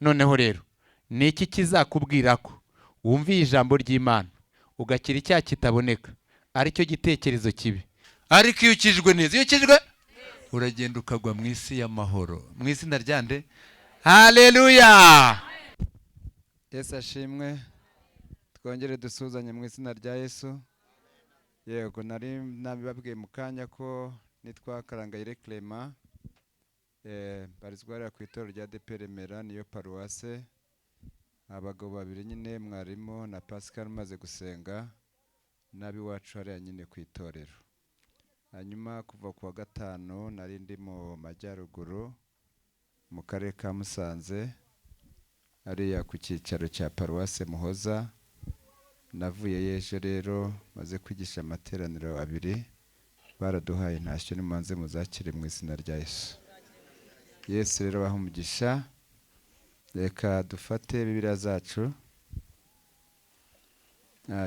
Noneho rero ni iki kizakubwira ko wumviye ijambo ry'Imana ugakira icyaha kitaboneka, aricyo gitekerezo kibi? Ariko iyo ukijwe neza, iyo ukijwe uragenda ukagwa mu isi y'amahoro, mu izina rya nde? Haleluya! Yesu ashimwe. Twongere dusuhuzanye mu izina rya Yesu. Yego, nari nabibabwiye mu kanya ko nitwa Karangayire Clement, mbarizwa hariya ku itorero rya ADEPR Remera, niyo paruwase. Abagabo babiri nyine, mwarimu na Pascal umaze gusenga, n'ab'iwacu hariya nyine ku itorero. Hanyuma kuva ku wa gatanu nari ndi mu majyaruguru mu karere ka Musanze, hariya ku cyicaro cya paruwase Muhoza. Navuyeyo ejo rero maze kwigisha amateraniro abiri, baraduhaye ntashyo, nimubanze muzakire mu izina rya Yesu. Yesu rero abahe umugisha. Reka dufate Bibiliya zacu.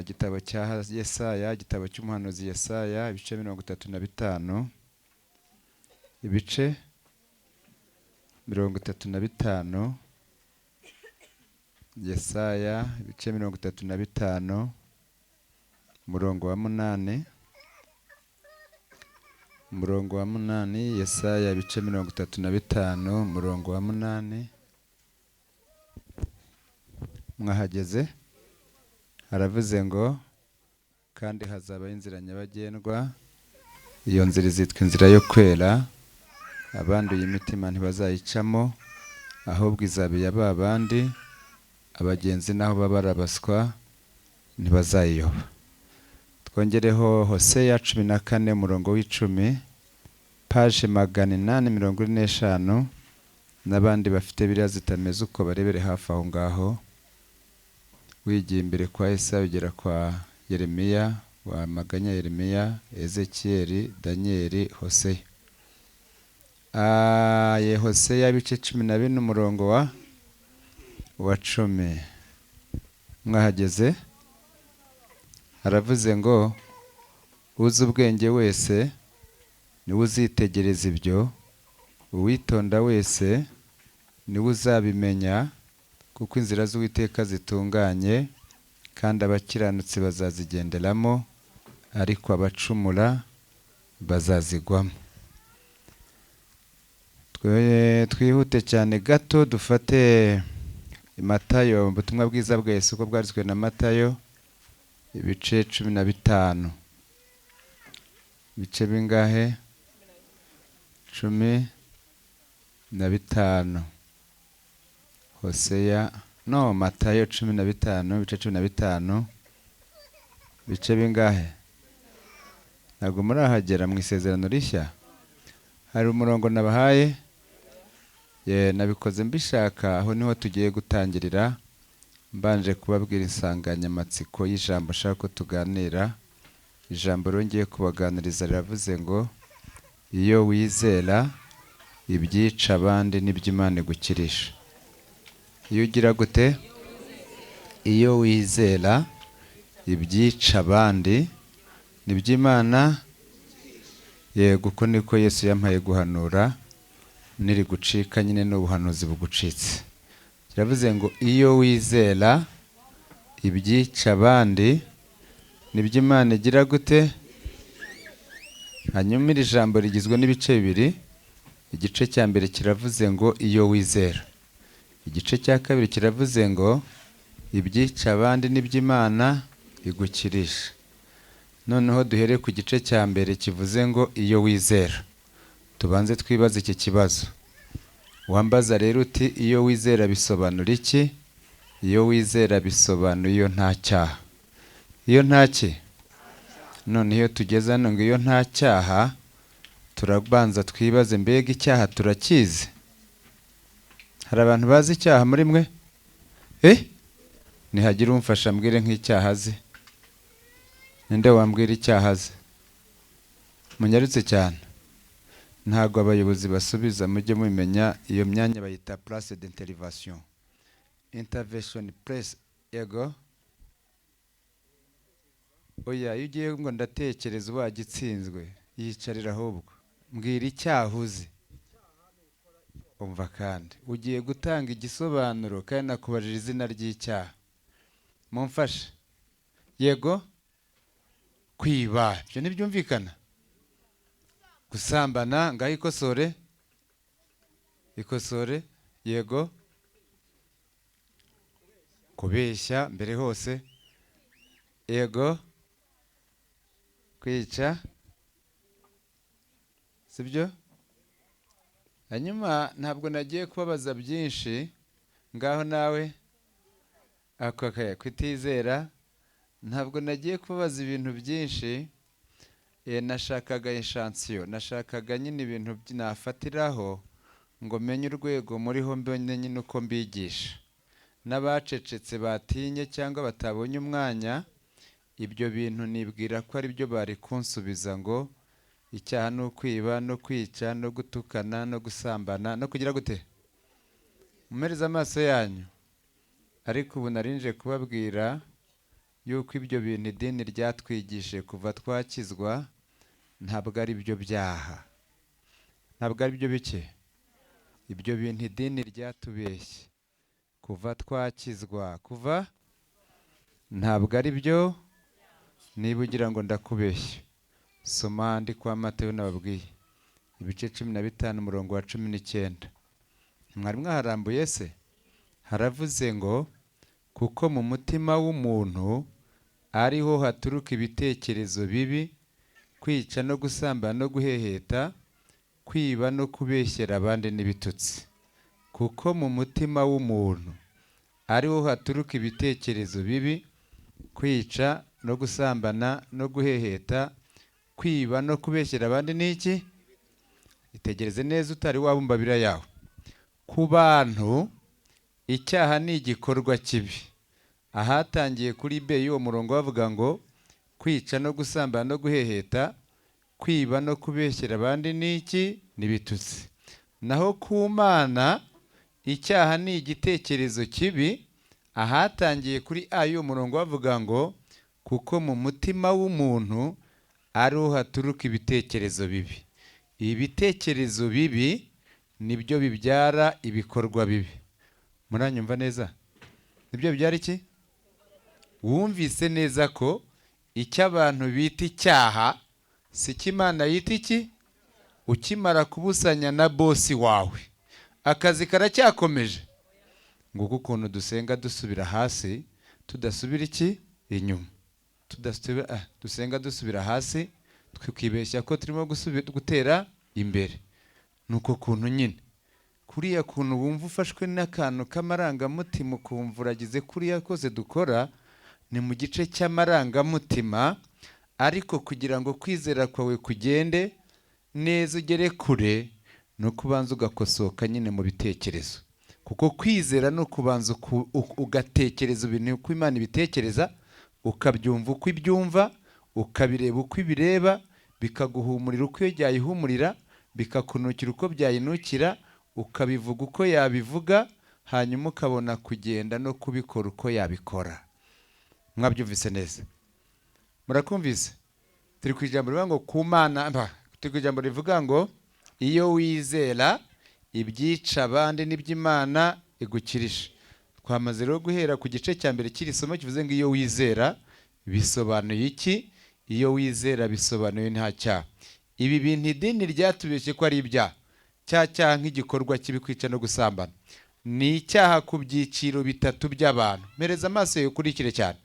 Igitabo cya Yesaya, igitabo cy'umuhanuzi Yesaya, ibice 35, ibice 35, Yesaya ibice 35, umurongo wa 8, umurongo wa 8, Yesaya ibice 35, umurongo wa 8. Mwahageze? Haravuze ngo kandi hazabaho inzira nyabagendwa, iyo nzira izitwa inzira yo kwera, abanduye imitima ntibazayicamo, ahubwo izaba iya ba bandi, abagenzi naho baba barabaswa ntibazayiyoba. Twongereho Hoseya 14 umurongo w'10, paje 845, n'abandi bafite biriya zitameze uko barebere hafi aho ngaho. Wigiye imbere kwa Yesaya ugera kwa Yeremiya, wamaganya Yeremiya, Ezekiyeli, Daniyeli, Hoseya. Hoseya ibice 14 umurongo wa 10. Mwahageze? Haravuze ngo uzi ubwenge wese niwe uzitegereza ibyo, uwitonda wese niwe uzabimenya, kuko inzira z'Uwiteka zitunganye, kandi abakiranutsi bazazigenderamo, ariko abacumura bazazigwamo. Twihute cyane gato dufate Matayo, ubutumwa bwiza bwa Yesu uko bwanditswe na Matayo, ibice 15. Ibice bingahe? 15. Hoseya, no, Matayo 15, ibice 15, ibice bingahe? Ntabwo murahagera mu isezerano rishya? Hari umurongo nabahaye, ye nabikoze mbishaka, aho niho tugiye gutangirira. Mbanje kubabwira insanganyamatsiko y'ijambo nshaka ko tuganira. Ijambo rero ngiye kubaganiriza riravuze ngo iyo wizera ibyica abandi n'ibyo Imana igukirisha. Iyo ugira gute? Iyo wizera ibyica abandi nibyo Imana, yego, uko niko Yesu yampaye guhanura, niri gucika nyine n'ubuhanuzi bugucitse. Kiravuze ngo iyo wizera ibyica abandi nibyo Imana igira gute? Hanyuma iri jambo rigizwe n'ibice bibiri. Igice cya mbere kiravuze ngo iyo wizera, igice cya kabiri kiravuze ngo ibyica abandi nibyo Imana igukirisha. Noneho duhere ku gice cya mbere kivuze ngo iyo wizera. Tubanze twibaze iki kibazo. Wambaza rero uti iyo wizera bisobanura iki? Iyo wizera bisobanura iyo nta cyaha. Iyo nta ki? None iyo tugeze hano ngo iyo nta cyaha, turabanza twibaze mbega icyaha turakizi? Hari abantu bazi icyaha muri mwe? Nihagira umfasha mbwire nk'icyaha azi. Ninde wambwira icyaha azi? Munyarutse cyane. Ntabwo abayobozi basubiza, mujye mubimenya, iyo myanya bayita place d'intervention. Intervention place, yego. Oya, iyo ugiye ngo ndatekereza wagitsinzwe, yicarira ahubwo. Mbwira icyaha uzi. Umva kandi ugiye gutanga igisobanuro kandi nakubajije izina ry'icyaha. Mumfashe. Yego, kwiba, ibyo ntibyumvikana. Gusambana, ngaho ikosore, ikosore. Yego, kubeshya mbere hose. Yego, kwica, sibyo? Hanyuma ntabwo nagiye kubabaza byinshi, ngaho nawe ako kutizera. Ntabwo nagiye kubabaza ibintu byinshi, nashakaga inshansiyo, nashakaga nyine ibintu nafatiraho ngo menye urwego muriho, mbone nyine uko mbigisha. N'abacecetse batinye cyangwa batabonye umwanya, ibyo bintu nibwira ko ari byo bari kunsubiza ngo icyaha ni ukwiba no kwica no gutukana no gusambana no kugira gute. Mumereze amaso yanyu. Ariko ubu narinje kubabwira yuko ibyo bintu idini ryatwigishije kuva twakizwa ntabwo ari byo byaha, ntabwo ari byo bike. Ibyo bintu idini ryatubeshye kuva twakizwa, kuva ntabwo ari byo. Niba ugira ngo ndakubeshya, soma andi kwa Matayo nababwiye ibice 15 umurongo wa 19. Mwari mwaharambuye se? Haravuze ngo kuko mu mutima w'umuntu ariho haturuka ibitekerezo bibi, kwica no gusambana no guheheta, kwiba no kubeshyera abandi n'ibitutsi. Kuko mu mutima w'umuntu ariho haturuka ibitekerezo bibi, kwica no gusambana no guheheta, kwiba no kubeshyera abandi n'iki? Itegereze neza utari wabumba bira yawe. Ku bantu icyaha ni igikorwa kibi. Ahatangiye kuri B y'uwo murongo bavuga ngo kwica no gusambana no guheheta, kwiba no kubeshyera abandi n'iki? N'ibitutsi. Naho ku Mana icyaha ni igitekerezo kibi. Ahatangiye kuri A y'uwo murongo bavuga ngo kuko mu mutima w'umuntu ariho haturuka ibitekerezo bibi. Ibitekerezo bibi nibyo bibyara ibikorwa bibi. Muranyumva neza? Nibyo bibyara iki? Wumvise neza ko icyo abantu bita icyaha si cyo Imana yita iki? Ukimara kubusanya na bosi wawe, akazi karacyakomeje. Nguko ukuntu dusenga dusubira hasi, tudasubira iki? Inyuma. Dusenga dusubira hasi, tukibeshya ko turimo gutera imbere. Nuko kuntu nyine kuriya kuntu wumva ufashwe n'akantu k'amarangamutima ukumva uragize kuriya kose dukora ni mu gice cy'amarangamutima, ariko kugira ngo kwizera kwawe kugende neza ugere kure ni uko ubanza ugakosoka nyine mu bitekerezo. Kuko kwizera ni ukubanza ugatekereza ibintu uko Imana ibitekereza, ukabyumva uko ibyumva, ukabireba uko ibireba, bikaguhumurira uko iyo byayihumurira, bikakunukira uko byayinukira, ukabivuga uko yabivuga, hanyuma ukabona kugenda no kubikora uko yabikora. Mwabyumvise neza? Murakumvise? Turi ku ijambo rivuga ngo ku Mana, turi ku ijambo rivuga ngo iyo wizera ibyica abandi n'iby'Imana igukirisha. Twamaze rero guhera ku gice cya mbere cy'iri somo kivuze ngo iyo wizera bisobanuye iki? Iyo wizera bisobanuye nta cyaha. Ibi bintu idini ryatubeshye ko ari ibyaha. Cya cyaha nk'igikorwa kibi, kwica no gusambana, ni icyaha ku byiciro bitatu by'abantu. Mpereza amaso yawe ukurikire cyane.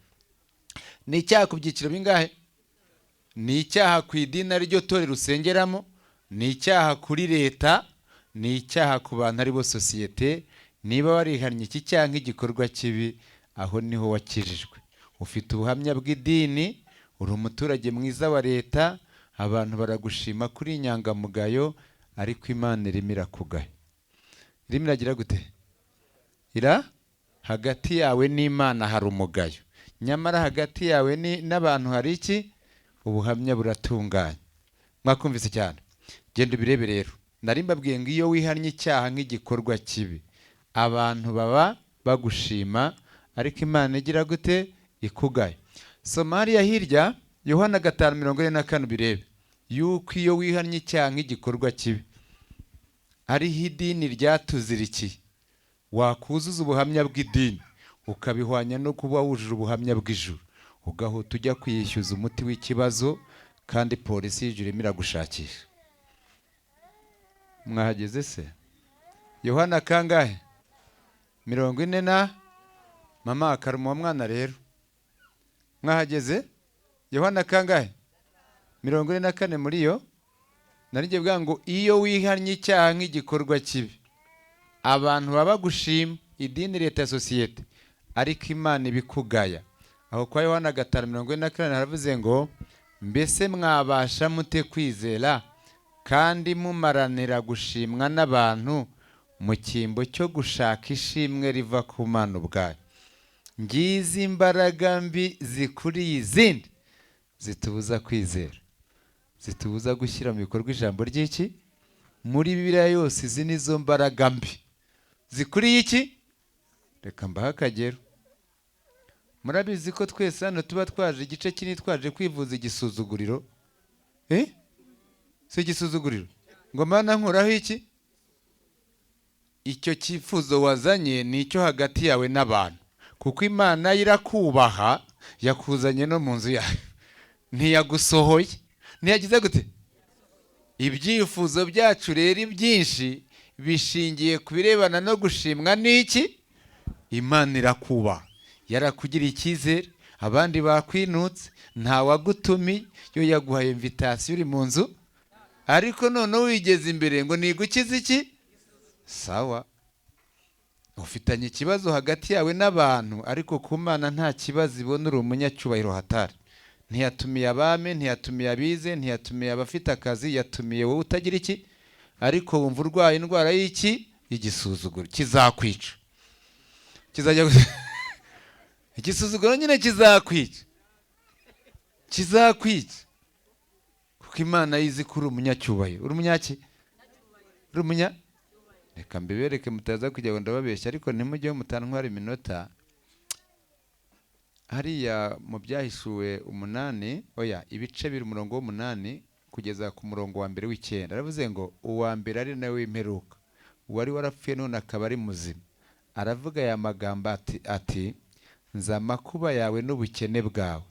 Ni icyaha ku byiciro bingahe? Ni icyaha ku idini ariryo torero usengeramo, ni icyaha kuri leta, ni icyaha ku bantu aribo sosiyete. Niba warihannye iki cyaha nk'igikorwa kibi, aho niho wakijijwe. Ufite ubuhamya bw'idini, uri umuturage mwiza wa leta, abantu baragushima kuri inyangamugayo, ariko Imana irimo irakugaya. Irimo iragira gute? Ira hagati yawe n'Imana hari umugayo, nyamara hagati yawe n'abantu hari iki? Ubuhamya buratunganye. Mwakumvise cyane? Genda ubirebe rero. Nari mbabwiye ngo iyo wihannye icyaha nk'igikorwa kibi, abantu baba bagushima, ariko Imana igira gute? Ikugaye. Soma hariya hirya Yohana 5:44 birebe yuko iyo wihannye icyaha nk'igikorwa kibi, Ariho idini ryatuzirikiye. Wakuzuza ubuhamya bw'idini ukabihwanya no kuba wujuje ubuhamya bw'ijuru, ugahita ujya kwiyishyuza umuti w'ikibazo, kandi polisi y'ijuru irimo iragushakisha. Mwahageze se? Yohana kangahe? 40 na mama akaruma wa mwana. Rero mwahageze? Yohana kangahe? 44. Muri yo narijye bwa ngo iyo wihannye icyaha nk'igikorwa kibi, abantu baba bagushima, idini, leta, sosiyete, ariko Imana ibikugaya. Aho kwa Yohana 5:44 haravuze ngo: "Mbese mwabasha mute kwizera kandi mumaranira gushimwa n'abantu mu cyimbo cyo gushaka ishimwe riva ku Mana ubwayo?" Ngizi imbaraga mbi zikuriye izindi zitubuza kwizera, zitubuza gushyira mu bikorwa ijambo ry'iki muri Bibiliya yose. Izi nizo mbaraga mbi zikuriye iki. Reka mbahe akagero. Murabizi ko twese hano tuba twaje igice kinini twaje kwivuza igisuzuguriro. Si igisuzuguriro ngo mana nkuraho iki? Icyo cyifuzo wazanye ni icyo hagati yawe n'abantu, kuko Imana irakubaha, yakuzanye no mu nzu yayo, ntiyagusohoye, ntiyagize gute. Ibyifuzo byacu rero ibyinshi bishingiye ku birebana no gushimwa n'iki. Imana irakubaha, yarakugiriye icyizere, abandi bakwinutse, ntawagutumiye, yo yaguhaye invitation, uri mu nzu, ariko noneho wigeze imbere ngo nigukize iki. Sawa, ufitanye ikibazo hagati yawe n'abantu, ariko ku Mana nta kibazo ibona, uri umunyacyubahiro hatari. Ntiyatumiye abami, ntiyatumiye abize, ntiyatumiye abafite akazi, yatumiye wowe utagira iki, ariko wumva urwaye indwara y'iki? Igisuzuguro kizakwica. Kizajya igisuzuguro nyine kizakwica, kizakwica, kuko Imana yizi ko uri umunyacyubahiro. Uri umunyaki? Uri umunya. Reka mbibereke mutaza kujya ngo ndababeshya, ariko ntimujyeho mutantwara iminota. Hariya mu Byahishuwe 8, oya, ibice 2, umurongo w'8 kugeza ku murongo wa 1 w'9, aravuze ngo: "Uwa mbere ari nawe w'imperuka, uwari warapfuye none akaba ari muzima, aravuga aya magambo ati nzi amakuba yawe n'ubukene bwawe,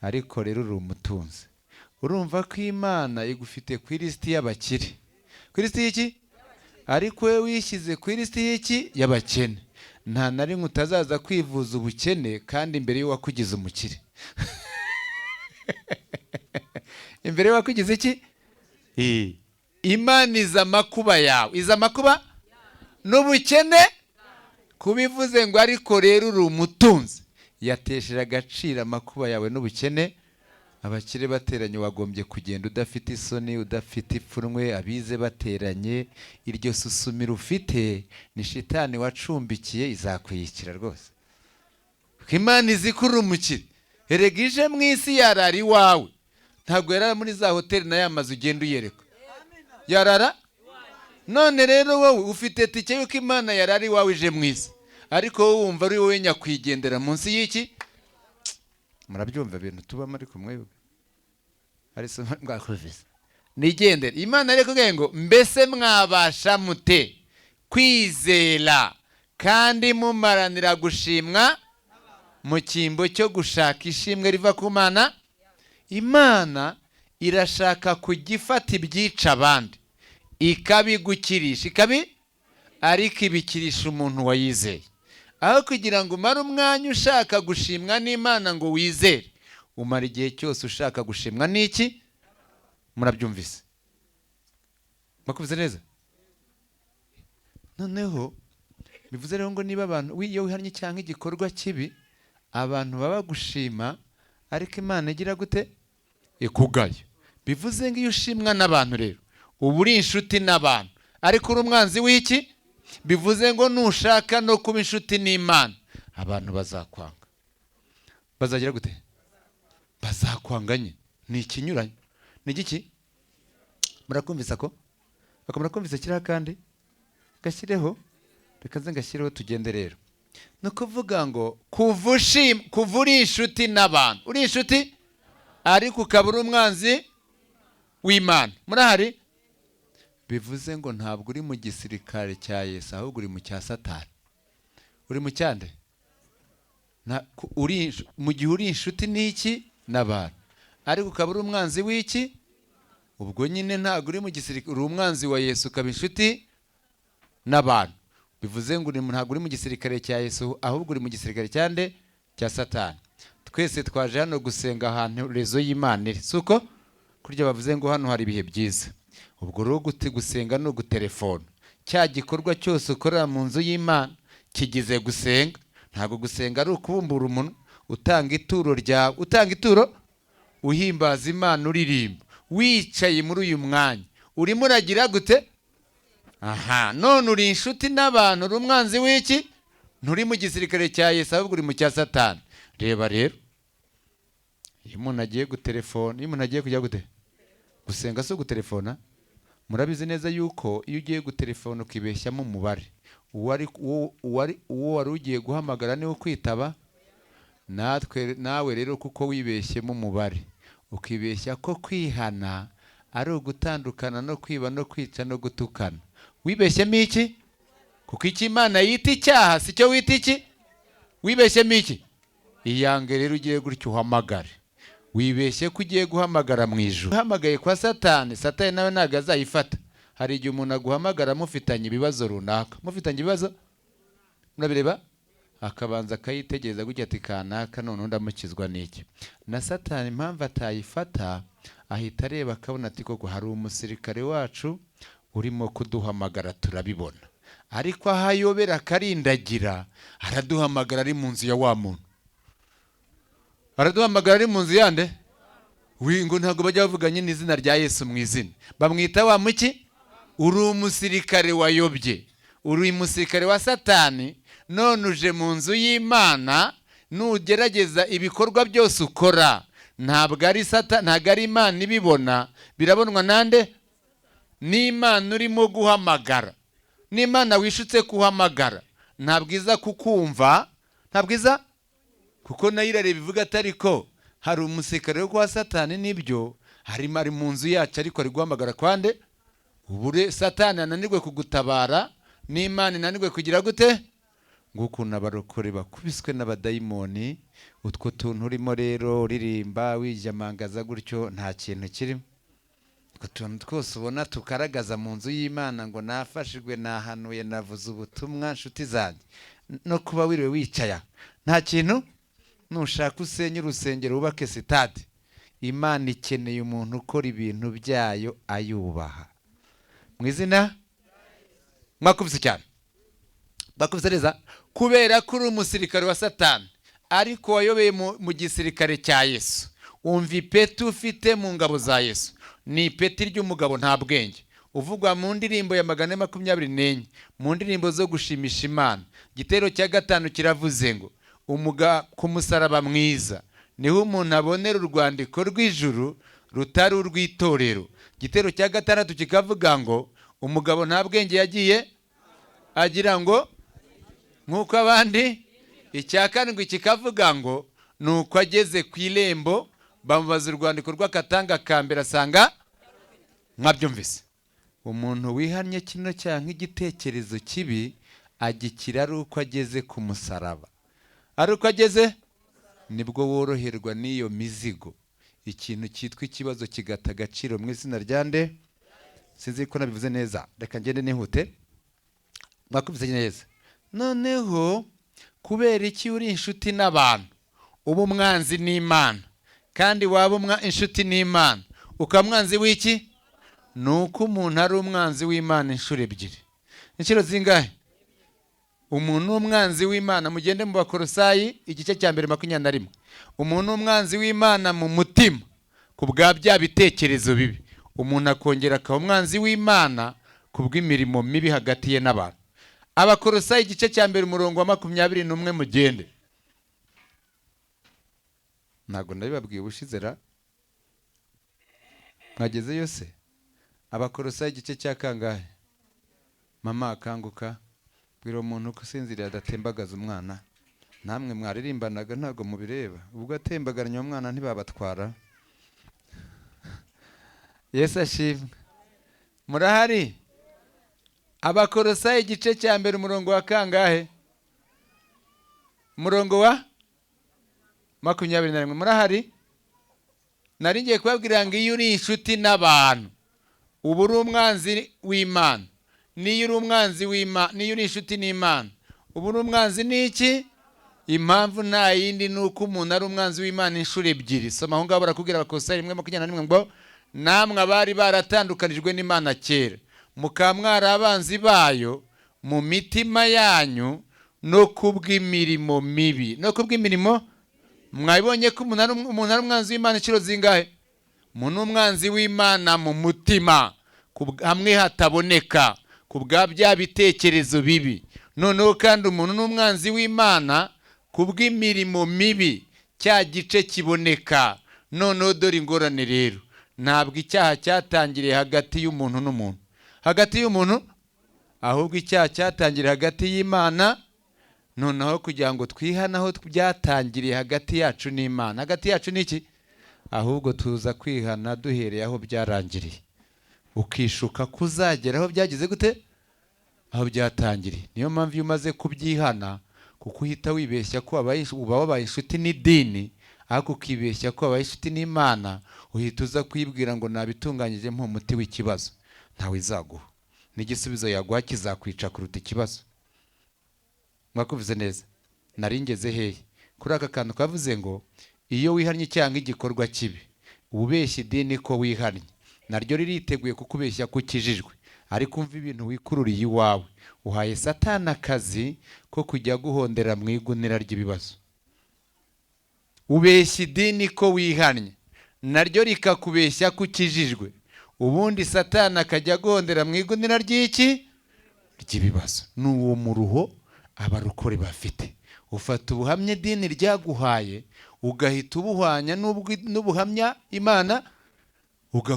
ariko rero uri umutunzi." Urumva ko Imana igufite ku ilisiti y'abakire, ku ilisiti y'iki, ariko wowe wishyize ku ilisiti y'iki? Y'abakene. Nta na rimwe utazaza kwivuza ubukene kandi imbere y'uwakugize umukire, imbere y'uwakugize iki. Imana iza amakuba yawe, iza amakuba n'ubukene, kubivuze ngo ariko rero uri umutunzi, yatesheje agaciro amakuba yawe n'ubukene. Abakire bateranye wagombye kugenda udafite isoni, udafite ipfunwe. Abize bateranye, iryo susumiro ufite ni shitani wacumbikiye, izakwiyikira rwose. Imana izi ko uri umukire. Erega ije mu isi yarara iwawe, ntabwo yarara muri za hoteli na ya mazu ugenda uyereka, yarara. None rero wowe ufite tike y'uko Imana yarara iwawe ije mu isi, ariko wowe wumva ari wowe nyakwigendera munsi y'iki. Murabyumva ibintu tubamo, ariko mwebwe hari isomo mwakumvise. Nigendere. Imana ariko ngo: "Mbese mwabasha mute kwizera kandi mumaranira gushimwa mu cyimbo cyo gushaka ishimwe riva ku Mana?" Imana irashaka kugifata ibyica abandi ikabigukirisha, ikabi ariko ibikirisha umuntu wayizeye. Aho kugira ngo umare umwanya ushaka gushimwa n'Imana ngo wizere, umara igihe cyose ushaka gushimwa n'iki. Murabyumvise? Mwakumvise neza? Noneho bivuze rero ngo niba abantu, iyo wihannye cyangwa igikorwa kibi, abantu baba bagushima, ariko Imana igira gute? Ikugaye. Bivuze ngo iyo ushimwa n'abantu rero uba uri inshuti n'abantu, ariko uri umwanzi w'iki. Bivuze ngo nushaka no kuba inshuti n'Imana, abantu bazakwanga. Bazagira gute? Bazakwanganye. Ni ikinyuranye, ni igiki? Murakumvisa ko bako murakumvisa kiriya kandi gashyireho, reka nze ngashyireho tugende. Rero ni ukuvuga ngo kuva uri inshuti n'abantu, uri inshuti ariko ukaba uri umwanzi w'Imana. Murahari? Bivuze ngo ntabwo uri mu gisirikare cya Yesu, ahubwo uri mu cya Satani. Uri mu cyande? Mu gihe uri inshuti n'iki? N'abantu, ariko ukaba uri umwanzi w'iki? Ubwo nyine ntabwo uri mu gisirikare, uri umwanzi wa Yesu ukaba inshuti n'abantu. Bivuze ngo ntabwo uri mu gisirikare cya Yesu, ahubwo uri mu gisirikare cyande? Cya Satani. Twese twaje hano gusenga ahantu rezo y'Imana iri, si uko kurya bavuze ngo hano hari ibihe byiza. Ubwo rero gusenga ni ugutelefona. Cya gikorwa cyose ukorera mu nzu y'Imana kigize gusenga. Ntabwo gusenga ari ukubumbura umunwa, utanga ituro ryawe, utanga ituro, uhimbaza Imana, uririmba, wicaye muri uyu mwanya urimo uragira gute? Aha none uri inshuti n'abantu, uri umwanzi w'iki? Nturi mu gisirikare cya Yesu, ahubwo uri mu cya Satani. Reba rero, iyo umuntu agiye gutelefona, iyo umuntu agiye kujya gute? Gusenga si ugutelefona. Murabizi neza yuko iyo ugiye gutelefona ukibeshyamo umubare, uwo wari ugiye guhamagara niwe ukwitaba. Natwe nawe rero kuko wibeshyemo umubare, ukibeshya ko kwihana ari ugutandukana no kwiba no kwica no gutukana, wibeshyemo iki? Kuko icyo Imana yita icyaha si cyo wita iki? Wibeshyemo iki? Iyange rero ugiye gutyo uhamagare, wibeshye ko ugiye guhamagara mu ijuru, uhamagaye kwa Satani, Satani nawe ntabwo azayifata. Hari igihe umuntu aguhamagara mufitanye ibibazo runaka, mufitanye ibibazo, murabireba, akabanza akayitegereza gutya ati kanaka none ndamukizwa n'iki? Na Satani impamvu atayifata, ahita areba akabona ati koko hari umusirikare wacu urimo kuduhamagara turabibona, ariko aho ayobera akarindagira araduhamagara ari mu nzu ya wa muntu, araduhamagara ari mu nzu yande? Ngo ntabwo bajya bavuga nyine izina rya Yesu mu izina, bamwita wa muki? Uri umusirikare wayobye, uri umusirikare wa Satani, none uje mu nzu y'Imana, nugerageza ibikorwa byose ukora ntabwo ari Satani, ntabwo ari Imana ibibona, birabonwa nande? N'Imana urimo guhamagara, n'Imana wishutse kuhamagara, ntabwo iza kukumva, ntabwo iza, kuko nayo irareba ivuga atari ko hari umusirikare wo kwa Satani, nibyo harimo ari mu nzu yacu, ariko ari guhamagara kwande? Ubure Satani ananirwe kugutabara, n'Imana inanirwe kugira gute? Ngukuntu abarokore bakubiswe n'abadayimoni. Utwo tuntu urimo rero uririmba wijamangaza gutyo nta kintu kirimo. Utwo tuntu twose ubona tukaragaza mu nzu y'Imana ngo nafashijwe, nahanuye, navuze ubutumwa, nshuti zanjye, no kuba wiriwe wicaya nta kintu. Nushaka usenye urusengero wubake sitade, Imana ikeneye umuntu ukora ibintu byayo ayubaha. Mu izina mwakubise cyane, bakubise neza, kubera ko uri umusirikare wa Satani ariko wayobeye mu gisirikare cya Yesu. Umva ipeti ufite mu ngabo za Yesu ni ipeti ry'umugabo nta bwenge, uvugwa mu ndirimbo ya 424, mu ndirimbo zo gushimisha Imana. Igitero cya 5 kiravuze ngo ku musaraba mwiza niho umuntu abonera urwandiko rw'ijuru rutari urw'itorero. Igitero cya 6 kikavuga ngo umugabo nta bwenge yagiye agira ngo nk'uko abandi. Icya 7 kikavuga ngo nuko ageze ku irembo bamubaza urwandiko rw'akatanga ka mbere asanga mwabyumvise. Umuntu wihannye kino cyaha nk'igitekerezo kibi agikira ari uko ageze ku musaraba, ari uko ageze nibwo woroherwa n'iyo mizigo. Ikintu cyitwa ikibazo kigata agaciro mu izina rya nde? Sinzi ko nabivuze neza, reka ngende nihute. Mwakubise neza. Noneho kubera iki uri inshuti n'abantu uba umwanzi n'Imana, kandi waba inshuti n'Imana ukaba umwanzi w'iki? Nuko umuntu ari umwanzi w'Imana inshuro ebyiri. Inshuro zingahe? Umuntu umwanzi w'Imana, mugende mu Bakolosayi igice cya 1 21. Umuntu umwanzi w'Imana mu mutima ku bwa bya bitekerezo bibi, umuntu akongera akaba umwanzi w'Imana ku bw'imirimo mibi hagati ye n'abantu. Abakolosayi igice cya 1 umurongo wa 21 mugende. Ntabwo ndabibabwiye ubushize ra? Mwageze yose? Abakolosayi igice cya kangahe? Mama akanguka, bwira umuntu ko usinziriye adatembagaza umwana. Namwe mwaririmbanaga ntabwo mubireba, ubwo atembagaranya umwana ntibabatwara. Yesu ashimwe. Murahari? Abakorosayi igice cya mbere, umurongo wa kangahe? Umurongo wa 21. Murahari? Nari ngiye kubabwira ngo iyo uri inshuti n'abantu uba uri umwanzi w'Imana, niyo uri umwanzi w'Imana, niyo uri inshuti n'Imana uba uri umwanzi n'iki? Impamvu nta yindi ni uko umuntu ari umwanzi w'Imana inshuro ebyiri. Soma aho ngaho, barakubwira Abakolosayi 1:21 ngo namwe abari baratandukanijwe n'Imana kera mukaba mwari abanzi bayo mu mitima yanyu no kubw'imirimo mibi. No kubw'imirimo, mwabibonye ko umuntu ari umwanzi w'Imana inshuro zingahe? Umuntu umwanzi w'Imana mu mutima, hamwe hataboneka, ku bwa bya bitekerezo bibi. Noneho kandi umuntu n'umwanzi w'Imana kubw'imirimo mibi, cya gice kiboneka. Noneho dore ingorane rero, ntabwo icyaha cyatangiriye hagati y'umuntu n'umuntu, hagati y'umuntu, ahubwo icyaha cyatangiriye hagati y'Imana. Noneho kugira ngo twihane aho byatangiriye hagati yacu n'Imana, hagati yacu n'iki? Ahubwo tuza kwihana duhereye aho byarangiriye. Ukishuka kuzagera aho byagize gute? Aho byatangiriye. Niyo mpamvu iyo umaze kubyihana, kuko uhita wibeshya ko uba wabaye inshuti n'idini, ariko ukibeshya ko wabaye inshuti n'Imana, uhita uza kwibwira ngo nabitunganyije umuti w'ikibazo. Ntawe izaguha, n'igisubizo yaguha kizakwica kuruta ikibazo. Mwakuvuze neza. Nari ngeze hehe? Kuri aka kantu kavuze ngo iyo wihannye icyaha nk'igikorwa kibi, ubeshya idini ko wihannye, naryo ririteguye kukubeshya ko ukijijwe, ariko umva ibintu wikururiye iwawe. Uhaye Satani akazi ko kujya guhondera mu igunira ry'ibibazo. Ubeshya idini ko wihannye, naryo rikakubeshya ko ukijijwe, ubundi Satani akajya guhondera mu igunira ry'iki? Ry'ibibazo. Ni uwo muruho abarokore bafite. Ufata ubuhamya idini ryaguhaye ugahita ubuhwanya n'ubuhamya Imana,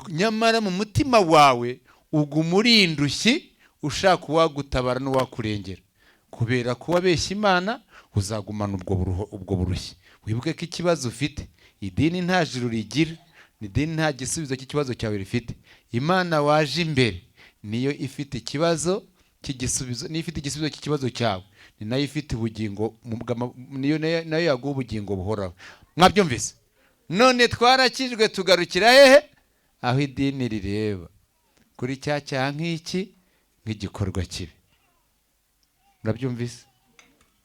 nyamara mu mutima wawe uguma uri indushyi ushaka uwagutabara n'uwakurengera. Kubera ko wabeshya Imana, uzagumana ubwo burushyi. Wibuke ko ikibazo ufite, idini nta juru rigira, idini nta gisubizo cy'ikibazo cyawe rifite. Imana waje imbere niyo ifite ikibazo cy'igisubizo, niyo ifite igisubizo cy'ikibazo cyawe, ni nayo ifite ubugingo, niyo nayo yaguha ubugingo buhoraho. Mwabyumvise? None twarakijwe tugarukira hehe? Aho idini rireba kuri cya cyaha nk'iki, nk'igikorwa kibi. Murabyumvise?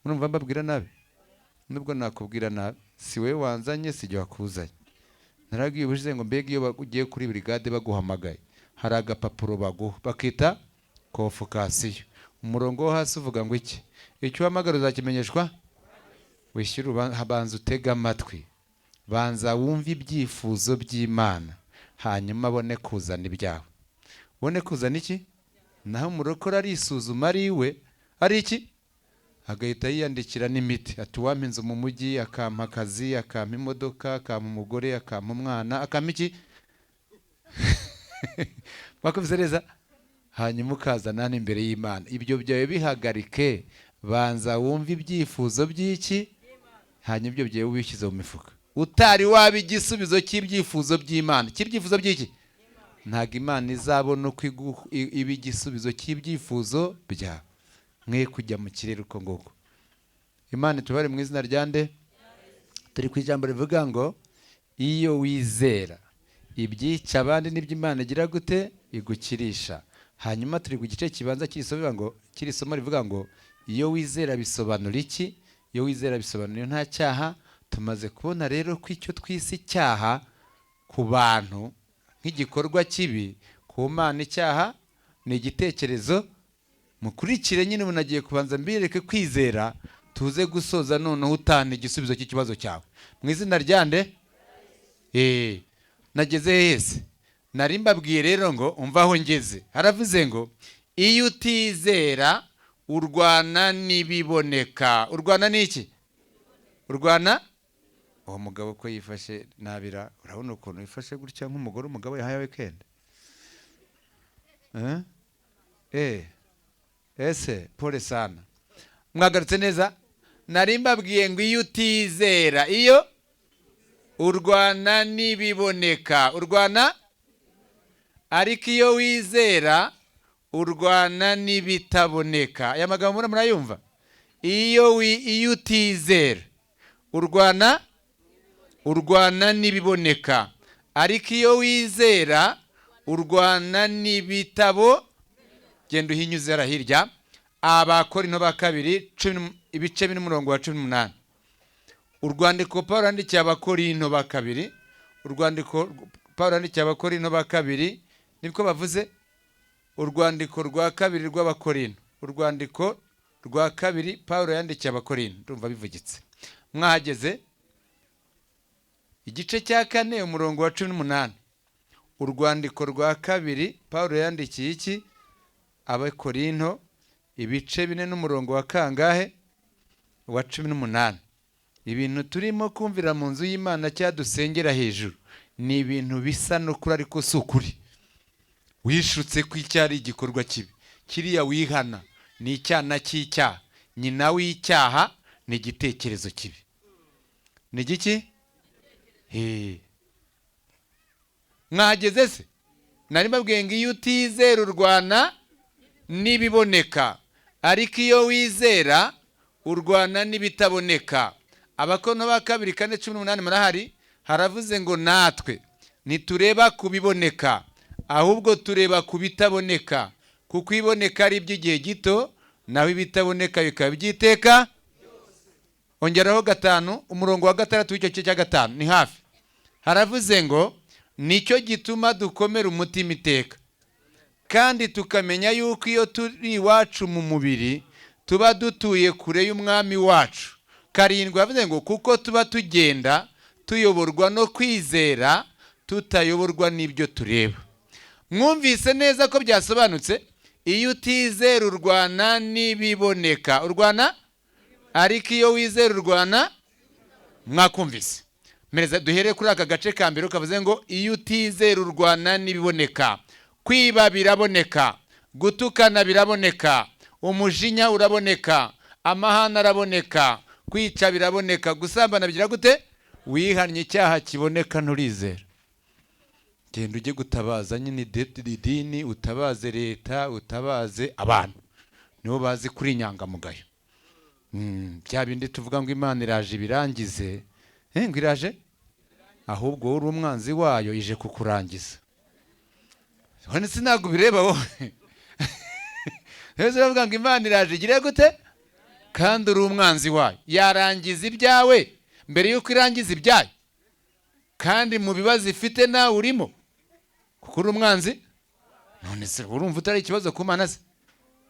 Murumva mbabwira nabi? Nubwo nakubwira nabi, si wowe wanzanye, si jye wakuzanye. Narabwiye ubushize ngo mbega iyo ugiye kuri brigade baguhamagaye, hari agapapuro baguha bakita convocation. Umurongo wo hasi uvuga ngo iki? Icyo uhamagara uzakimenyeshwa, wishyura. Banza utege amatwi, banza wumve ibyifuzo by'Imana, hanyuma abone kuzana ibyawe. Ubone kuzana iki? Naho umurokore arisuzuma ari iwe, ari iki? Agahita yiyandikira n'imiti, ati uwampa inzu mu mujyi, akampa akazi, akampa imodoka, akampa umugore, akampa umwana, akampa iki? Mwakumvise neza? Hanyuma ukazana hano imbere y'Imana, ibyo byawe bihagarike, banza wumve ibyifuzo by'iki, hanyuma ibyo byawe ubishyize mu mifuka. Utari waba igisubizo cy'ibyifuzo by'Imana, cy'ibyifuzo by'iki? Ntabwo Imana izabona uko iba igisubizo cy'ibyifuzo byawe. Mwe kujya mu kirere uko nguko. Imana itubare mu izina rya nde? Turi ku ijambo rivuga ngo iyo wizera ibyica abandi n'ibyo Imana igira gute? Igukirisha. Hanyuma turi ku gice kibanza cy'iri somo rivuga ngo iyo wizera bisobanura iki? Iyo wizera bisobanura nta cyaha. Tumaze kubona rero ko icyo twise icyaha ku bantu nk'igikorwa kibi, ku Mana icyaha ni igitekerezo. Mukurikire nyine, ubu nagiye kubanza mbireke kwizera, tuze gusoza noneho utana igisubizo cy'ikibazo cyawe mu izina rya nde? Nageze hese? Nari mbabwiye rero ngo umva aho ngeze. Haravuze ngo iyo utizera urwana n'ibiboneka. Urwana n'iki? Urwana uwo mugabo ko yifashe nabira, urabona ukuntu yifashe gutya nk'umugore umugabo yahaye weekend. Ese pole sana. Mwagarutse neza? Nari mbabwiye ngo iyo utizera, iyo urwana n'ibiboneka, urwana Ariko iyo wizera urwana n'ibitaboneka. Aya magambo murayumva? Iyo utizera urwana n'ibiboneka, ariko iyo wizera urwana n'ibitabo. Genda uhinyuze hariya hirya, Abakorinto ba kabiri ibice 4 umurongo wa 18. Urwandiko Pawulo yandikiye Abakorinto ba kabiri, urwandiko Pawulo yandikiye Abakorinto ba kabiri, nibwo bavuze urwandiko rwa kabiri rw'Abakorinto, urwandiko rwa kabiri Pawulo yandikiye Abakorinto, ndumva bivugitse. Mwahageze? Igice cya 4 umurongo wa 18. Urwandiko rwa kabiri Pawulo yandikiye iki? Abakorinto, ibice 4 n'umurongo wa kangahe? Wa 18. Ibintu turimo kumvira mu nzu y'Imana cyadusengera hejuru ni ibintu bisa n'ukuri ariko si ukuri. Wishutse ko icyari igikorwa kibi, kiriya wihana ni icyana cy'icyaha, nyina w'icyaha ni igitekerezo kibi. Ni igiki? Mwageze se? Nari mbabwiye ngo iyo utizera urwana n'ibiboneka, ariko iyo wizera urwana n'ibitaboneka. Abakorinto ba kabiri 4:18 murahari? Haravuze ngo natwe ntitureba ku biboneka, ahubwo tureba ku bitaboneka, kuko iboneka ari iby'igihe gito, naho ibitaboneka bikaba iby'iteka. Ongeraho 5, umurongo wa 6 w'icyo gice cya 5 ni hafi. Haravuze ngo nicyo gituma dukomera umutima iteka, kandi tukamenya yuko iyo turi iwacu mu mubiri tuba dutuye kure y'umwami wacu. 7 yavuze ngo kuko tuba tugenda tuyoborwa no kwizera, tutayoborwa n'ibyo tureba. Mwumvise neza ko byasobanutse? Iyo utizera urwana n'ibiboneka, urwana, ariko iyo wizera urwana. Mwakumvise? Mereza duhere kuri aka gace ka mbere kavuze ngo iyo utizera urwana n'ibiboneka. Kwiba biraboneka, gutukana biraboneka, umujinya uraboneka, amahane araboneka, kwica biraboneka, gusambana bigira gute? Wihannye icyaha kiboneka nturizera. Genda ujye gutabaza nyine idini, utabaze leta, utabaze abantu, nibo bazi kuri inyangamugayo. Bya bindi tuvuga ngo Imana iraje ibirangize, ngo iraje, ahubwo wowe uri umwanzi wayo ije kukurangiza. None sinabwo bireba wowe. Rero uravuga ngo Imana iraje igire gute? Kandi uri umwanzi wayo. Yarangiza ibyawe mbere yuko irangiza ibyayo, kandi mu bibazo ifite nawe urimo, kuko uri umwanzi. None se urumva utari ikibazo ku Mana se?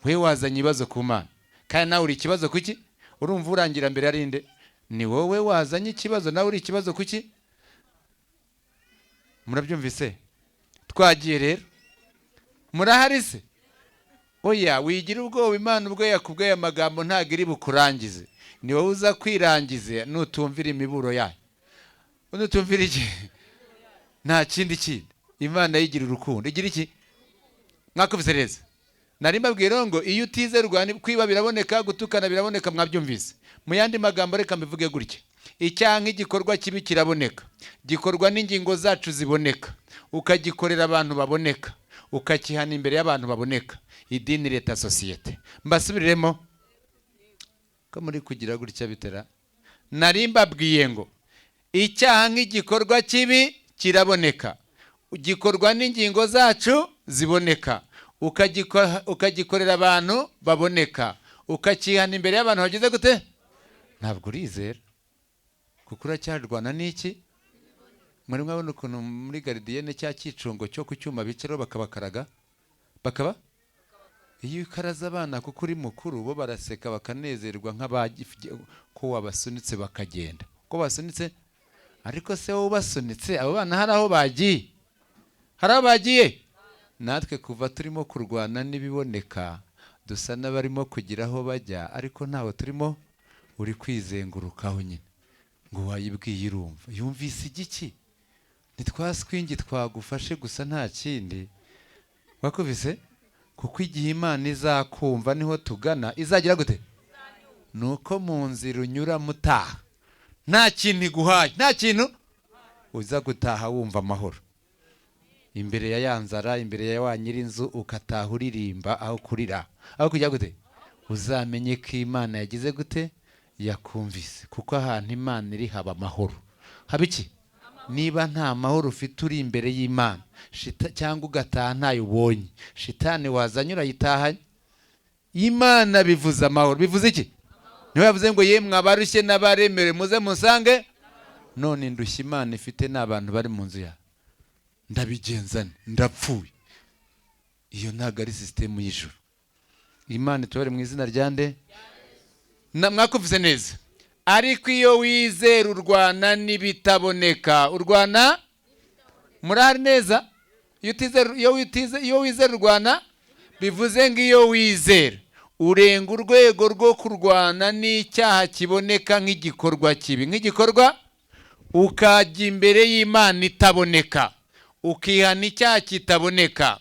We wazanye ibibazo ku Mana, kandi nawe uri ikibazo kuki? Urumva urangira mbere ari nde? Ni wowe wazanye ikibazo, nawe uri ikibazo kuki? Murabyumvise? Twagiye rero. Murahari se? Oya, wigira ubwoba, Imana ubwo yakubwiye amagambo ntago iri bukurangize, ni wowe uza kwirangize nutumvira imiburo yayo. Nutumvira iki? Nta kindi kindi. Imana yigira urukundo, igira iki? Mwakubise neza. Nari mbabwiye ngo iyo utizerwa kwiba biraboneka, gutukana biraboneka, mwabyumvise. Mu yandi magambo reka mbivuge gutya: icyaha nk'igikorwa kibi kiraboneka, gikorwa n'ingingo zacu ziboneka, ukagikorera abantu baboneka, ukakihana imbere y'abantu baboneka. Idini, leta, sosiyete. Mbasubiriremo ko muri kugira gutya bitera. Nari mbabwiye ngo icyaha nk'igikorwa kibi kiraboneka, gikorwa n'ingingo zacu ziboneka, ukagikorera abantu baboneka, ukakihana imbere y'abantu bageze gute? Ntabwo urizera, kuko uracyarwana n'iki? Muri mwabona ukuntu muri garidiyene cya cyicungo cyo ku cyuma bicaraho bakabakaraga, bakaba iyo ukaraza abana kuko uri mukuru, bo baraseka bakanezerwa ko wabasunitse bakagenda, ko basunitse. Ariko se wowe ubasunitse, abo bana hari aho bagiye? Hari aho bagiye? Natwe kuva turimo kurwana n'ibiboneka, dusa n'abarimo kugira aho bajya, ariko ntawe turimo. Uri kwizengurukaho nyine ngo wayibwiye irumva, yumvise igiki? Ntitwaswingi twagufashe gusa, nta kindi wakubise. Kuko igihe Imana izakumva niho tugana, izagira gute? Nuko mu nzira unyura mutaha nta kintu iguhaye, nta kintu uza gutaha wumva amahoro. Imbere ya ya nzara, imbere ya wa nyir'inzu, ukataha uririmba aho kurira, aho kujya gute, uzamenye ko Imana yagize gute, yakumvise. Kuko ahantu Imana iri haba amahoro. Haba iki? Niba nta mahoro ufite uri imbere y'Imana, cyangwa ugataha ntayo ubonye, shitani wazanye urayitahanye. Imana bivuze amahoro. Bivuze iki? Niho yavuze ngo yemwe abarushye n'abaremerewe muze musange. None indushyi Imana ifite ni abantu bari mu nzu yawe. Ndabigenzane, ndapfuye. Iyo ntabwo ari sisitemu y'ijuru. Imana itubare mu izina rya nde? Mwakumvise neza. Ariko iyo wizera urwana n'ibitaboneka. Urwana murahari neza. Iyo wizera urwana, bivuze ngo iyo wizera urenga urwego rwo kurwana n'icyaha kiboneka nk'igikorwa kibi, nk'igikorwa, ukajya imbere y'Imana itaboneka, ukihana icyaha kitaboneka,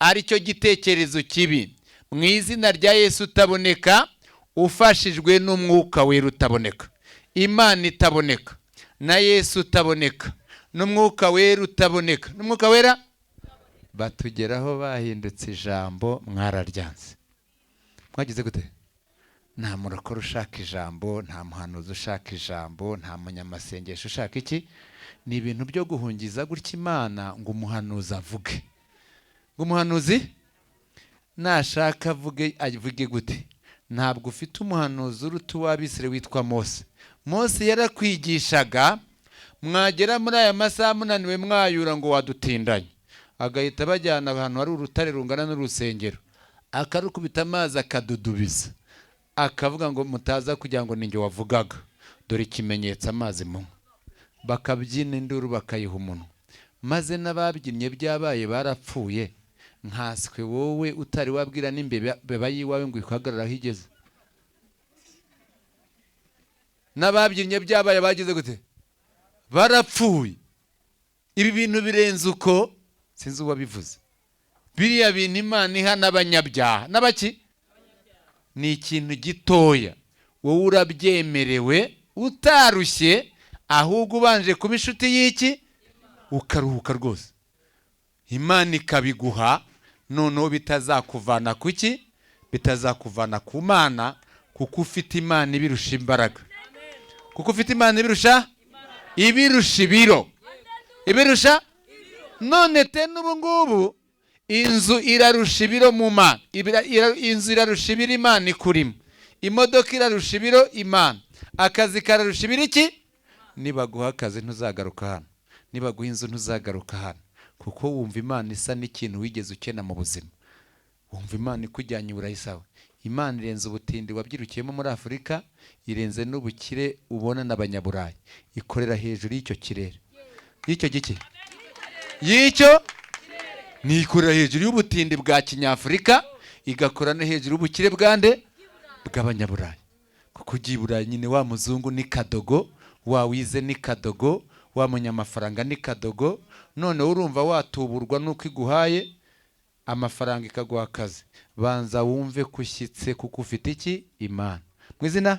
aricyo gitekerezo kibi, mu izina rya Yesu utaboneka, ufashijwe n'Umwuka Wera utaboneka. Imana itaboneka na Yesu utaboneka n'Umwuka Wera utaboneka, n'Umwuka Wera batugeraho bahindutse ijambo. Mwararyanze, mwagize gute? Nta murokore ushaka ijambo, nta muhanuzi ushaka ijambo, nta munyamasengesho ushaka iki. Ni ibintu byo guhungiza gutya Imana ngo umuhanuzi avuge, ngo umuhanuzi nashaka avuge, avuge gute? Ntabwo ufite umuhanuzi uruta uw'Abisirayeli witwa Mose. Mose yarakwigishaga, mwagera muri aya masaha munaniwe mwayura ngo wadutindanye, agahita bajyana ahantu hari urutare rungana n'urusengero, akarukubita amazi akadudubiza, akavuga ngo mutaza kugira ngo ninjye wavugaga, dore ikimenyetso, amazi munywa. Bakabyina induru bakayiha umunwa, maze n'ababyinnye byabaye barapfuye. Nkaswe wowe utari wabwira n'imbeba y'iwawe ngo ikuhagarare aho igeze. N'ababyinnye byabaye bagize gute? Barapfuye. Ibi bintu birenze uko, sinzi uwabivuze. Biriya bintu Imana iha n'abanyabyaha n'abaki ni ikintu gitoya, wowe urabyemerewe utarushye, ahubwo ubanje kuba inshuti y'iki, ukaruhuka rwose, Imana ikabiguha, noneho bitazakuvana kuki? Bitazakuvana ku Mana, kuko ufite Imana ibirusha imbaraga, kuko ufite Imana ibirusha, ibirusha ibiro, ibirusha. None te n'ubu ngubu inzu irarusha ibiro mu Mana, inzu irarusha ibiro Imana ikurimo, imodoka irarusha ibiro Imana, akazi kararusha ibiro iki? Nibaguha akazi ntuzagaruka hano, nibaguha inzu ntuzagaruka hano, kuko wumva Imana isa n'ikintu wigeze ukena mu buzima. Wumva Imana ikujyanye urayisawa. Imana irenze ubutindi wabyirukiyemo muri Afurika, irenze n'ubukire ubona n'abanyaburayi, ikorera hejuru y'icyo kirere, y'icyo giki, y'icyo nikorera hejuru y'ubutindi bwa kinyafurika, igakora no hejuru y'ubukire bwande bw'abanyaburayi. Kuko ugiye i Burayi nyine wa muzungu ni kadogo, wa wize ni kadogo, wa munyamafaranga ni kadogo. None urumva watuburwa nuko iguhaye amafaranga ikaguha akazi. Banza wumve kushyitse kuko ufite iki? Imana. Mu izina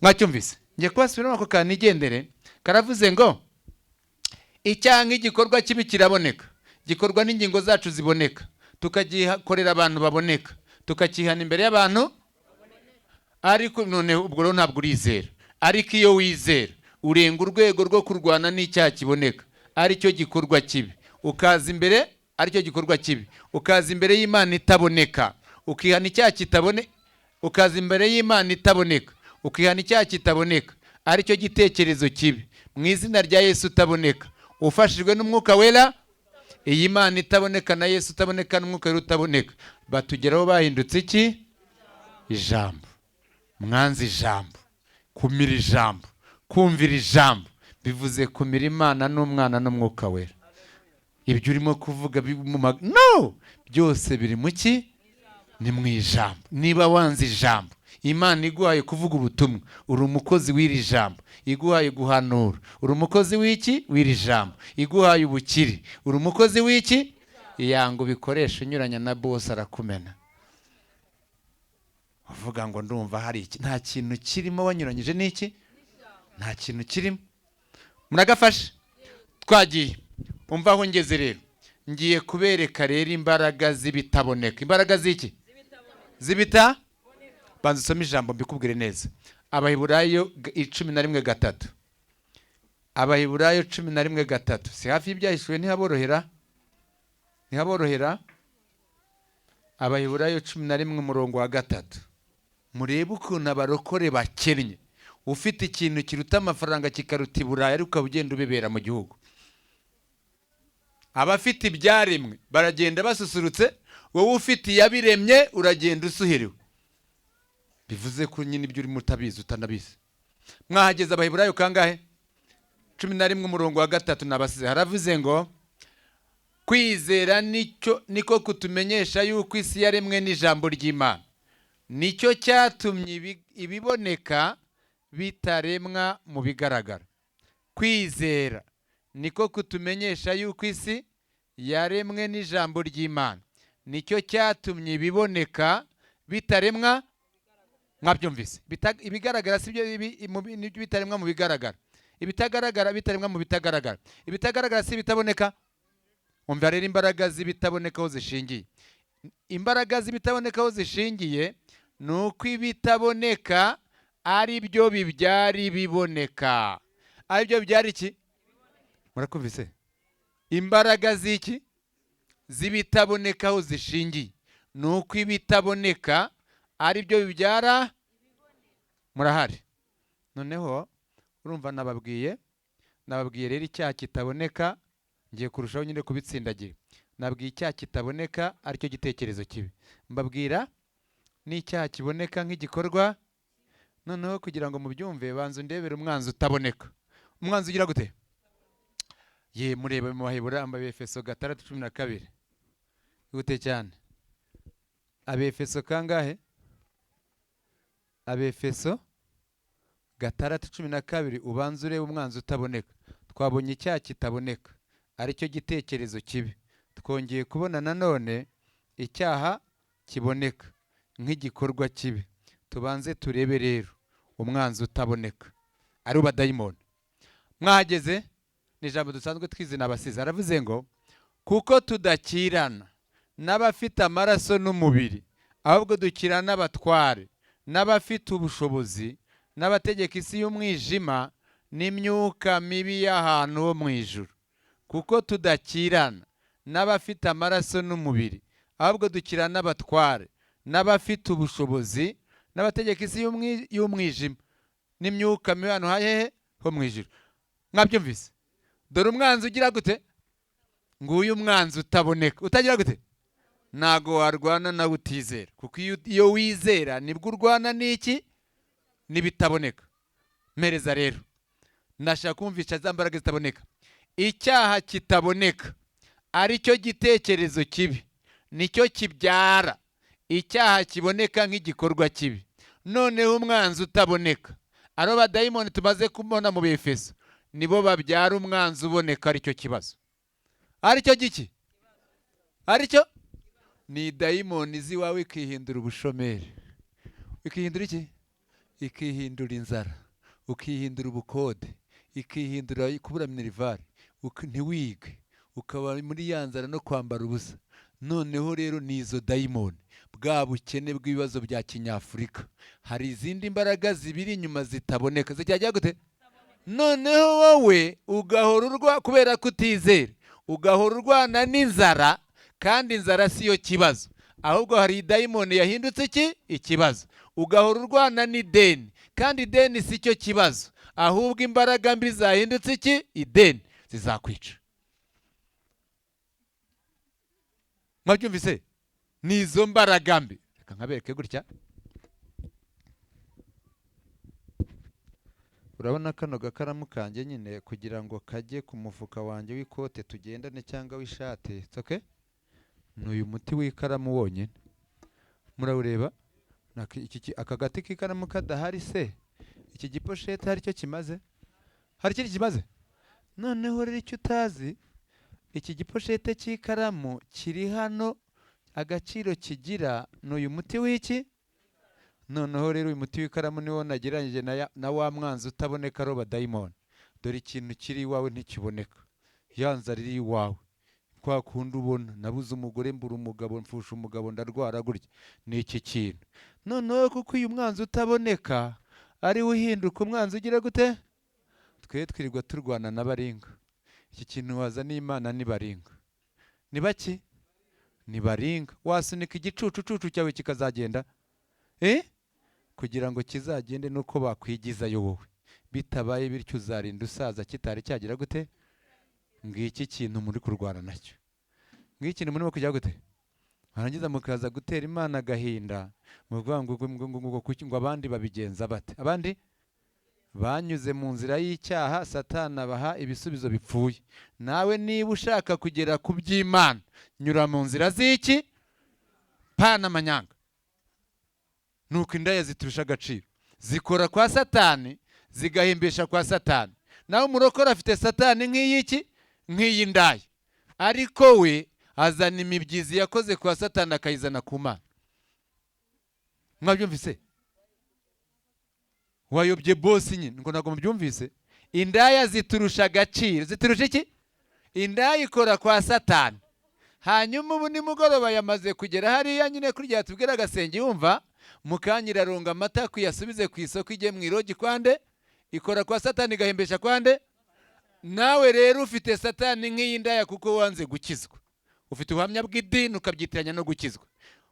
mwacyumvise, ngiye kubasubiramo ako kantu nigendere. Karavuze ngo icyaha nk'igikorwa kibi kiraboneka, gikorwa n'ingingo zacu ziboneka, tukagikorera abantu baboneka, tukakihana imbere y'abantu. Ariko none ubwo rero ntabwo urizera. Ariko iyo wizera urenga urwego rwo kurwana n'icyaha kiboneka, aricyo gikorwa kibi, ukaza imbere, aricyo gikorwa kibi, ukaza imbere y'Imana itaboneka, ukihana icyaha kitabone, ukaza imbere y'Imana itaboneka, ukihana icyaha kitaboneka, aricyo gitekerezo kibi, mu izina rya Yesu utaboneka, ufashijwe n'Umwuka Wera. Iyi Mana itaboneka na Yesu utaboneka n'Umwuka Wera utaboneka, batugeraho bahindutse iki? Ijambo. Mwanze ijambo, kumira ijambo, kumvira ijambo, bivuze kumira Imana n'Umwana n'Umwuka Wera. Ibyo urimo kuvuga no byose biri mu ki? Ni mu ijambo. Niba wanze ijambo, Imana iguhaye kuvuga ubutumwa, uri umukozi w'iri jambo. Iguhaye guhanura, uri umukozi w'iki? W'iri jambo. Iguhaye ubukire, uri umukozi w'iki? Yanga ubikoresha unyuranya na bose arakumena. Uvuga ngo ndumva hari iki, nta kintu kirimo, wanyuranyije n'iki? Nta kintu kirimo. Muragafashe? Twagiye. Umva aho ngeze rero. Ngiye kubereka rero imbaraga z'ibitaboneka. Imbaraga z'iki? Zibita. Banza usome ijambo mbikubwire neza. Abaheburayo 11:3. Abaheburayo 11:3. Si hafi y'ibyahishuwe, ntihaborohera, ntihaborohera. Abaheburayo 11 umurongo wa 3. Murebe ukuntu abarokore bakennye. Ufite ikintu kiruta amafaranga, kikaruta i Burayi, ariko ukaba ugenda ubibera mu gihugu. Abafite ibyaremwe baragenda basusurutse, wowe ufite iyabiremye uragenda usuhiriwe. Bivuze ko nyine ibyo urimo utabizi, utanabizi. Mwahageze? Abaheburayo kangahe? 11 umurongo wa 3. Nabasize. Haravuze ngo: "Kwizera nicyo niko kutumenyesha yuko isi yaremwe n'ijambo ry'Imana, nicyo cyatumye ibiboneka bitaremwa mu bigaragara." Kwizera niko kutumenyesha yuko isi yaremwe n'ijambo ry'Imana, nicyo cyatumye ibiboneka bitaremwa. Mwabyumvise? Ibigaragara si byo nibyo bitaremwa mu bigaragara, ibitagaragara bitaremwa mu bitagaragara. Ibitagaragara si ibitaboneka. Umva rero imbaraga z'ibitaboneka aho zishingiye. Imbaraga z'ibitaboneka aho zishingiye ni uko ibitaboneka ari byo bibyara ibiboneka. Ari byo bibyara iki? Murakumvise? Imbaraga z'iki? Z'ibitaboneka aho zishingiye ni uko ibitaboneka ari byo bibyara. Murahari? Noneho urumva nababwiye rero icyaha kitaboneka. Ngiye kurushaho nyine kubitsindagira. Nabwiye icyaha kitaboneka aricyo gitekerezo kibi, mbabwira n'icyaha kiboneka nk'igikorwa. Noneho kugira ngo mubyumve, banza undebere umwanzi utaboneka. Umwanzi ugira gute? Ye, mureba mu Bahebura, Abefeso 6:12. Ihute cyane. Abefeso kangahe? Abefeso 6:12. Ubanza urebe umwanzi utaboneka. Twabonye icyaha kitaboneka aricyo gitekerezo kibi, twongeye kubona nanone icyaha kiboneka nk'igikorwa kibi. Tubanze turebe rero umwanzi utaboneka, ari badayimoni. Mwahageze? Ni ijambo dusanzwe twizina abasizi. Aravuze ngo: "Kuko tudakirana n'abafite amaraso n'umubiri, ahubwo dukirana n'abatware n'abafite ubushobozi n'abategeka isi y'umwijima n'imyuka mibi y'ahantu ho mu ijuru." Kuko tudakirana n'abafite amaraso n'umubiri, ahubwo dukirana n'abatware n'abafite ubushobozi n'abategeka isi y'umwijima n'imyuka mibi ahantu hahehe? Ho mu ijuru. Mwabyumvise? Dore umwanzi ugira gute? Nguyu umwanzi utaboneka, utagira gute? Ntago warwana nawe utizera, kuko iyo wizera nibwo urwana n'iki? N'ibitaboneka. Mpereza rero, ndashaka kumvisha za mbaraga zitaboneka. Icyaha kitaboneka aricyo gitekerezo kibi, nicyo kibyara icyaha kiboneka nk'igikorwa kibi. Noneho umwanzi utaboneka, abo badayimoni tumaze kubona mu Befeso, nibo babyara umwanzi uboneka, aricyo kibazo, aricyo giki? Aricyo ni dayimoni izi iwawe ikihindura ubushomeri, ikihindura iki? Ikihindura inzara, ukihindura ubukode, ikihindura kubura minerval, ntiwige, ukaba muri ya nzara no kwambara ubusa. Noneho rero ni izo dayimoni, bwa bukene bw'ibibazo bya kinyafurika. Hari izindi mbaraga zibiri inyuma zitaboneka, zijya gute? Noneho wowe ugahora urwa kubera kutizera, ugahora urwana n'inzara, kandi inzara si yo kibazo, ahubwo hari dayimoni yahindutse iki? Ikibazo. Ugahora urwana n'ideni, kandi ideni si cyo kibazo, ahubwo imbaraga mbi zahindutse iki? Ideni zizakwica. Mwabyumvise? Ni izo mbaraga mbi. Reka nkabereke gutya. Urabona kano gakaramu kanjye nyine, kugira ngo kajye ku mufuka wanjye w'ikote tugendane cyangwa w'ishati, it's okay? Ni uyu muti w'ikaramu wonyine. Murawureba? Aka gati k'ikaramu kadahari se, iki giposhete hari icyo kimaze? Hari ikindi kimaze? Noneho rero icyo utazi, iki giposhete cy'ikaramu kiri hano, agaciro kigira ni uyu muti w'iki? Noneho rero uyu muti w'ikaramu niwo nagereranyije na wa mwanzi utaboneka, aroba dayimoni. Dore ikintu kiri iwawe ntikiboneka, ya nzara iri iwawe. Kwa kundi ubona nabuze umugore, mbura umugabo, mfusha umugabo, ndarwara gutya, ni iki kintu. Noneho kuko uyu mwanzi utaboneka ari we uhinduka umwanzi ugira gute? Twe twirirwa turwana na baringa. Iki kintu wazaniye Imana ni baringa, ni baki? Ni baringa. Wasunika igicucucucu cyawe kikazagenda, eh? Kugira ngo kizagende nuko bakwigizayo wowe. Bitabaye bityo uzarinda usaza kitari cyagira gute? Ngiki kintu muri kurwana nacyo, ngiki kintu murimo kujya gute? Warangiza mukaza gutera Imana agahinda, muvuga ngo abandi babigenza bate? Abandi banyuze mu nzira y'icyaha, Satani abaha ibisubizo bipfuye. Nawe niba ushaka kugera ku by'Imana, nyura mu nzira z'iki? Pana amanyanga. Nuko indaya ziturusha agaciro, zikora kwa Satani, zigahimbisha kwa Satani. Nawe umurokore afite Satani nk'iy'iki? Nk'iy'indaya, ariko we azana imibyizi yakoze kwa Satani akayizana ku Mana. Mwabyumvise? Wayobye bosi nyine, ngo ntabwo mubyumvise. Indaya ziturusha agaciro. Ziturusha iki? Indaya ikora kwa Satani, hanyuma ubu nimugoroba yamaze kugera hariya nyine kurya tubwira agasenge, yumva mukanya irarunga amata kuyasubize ku isoko, ijye mu irogi kwande. Ikora kwa Satani, igahembesha kwande. Nawe rero ufite Satani nk'iy'indaya kuko wanze gukizwa. Ufite ubuhamya bw'idini ukabyitiranya no gukizwa.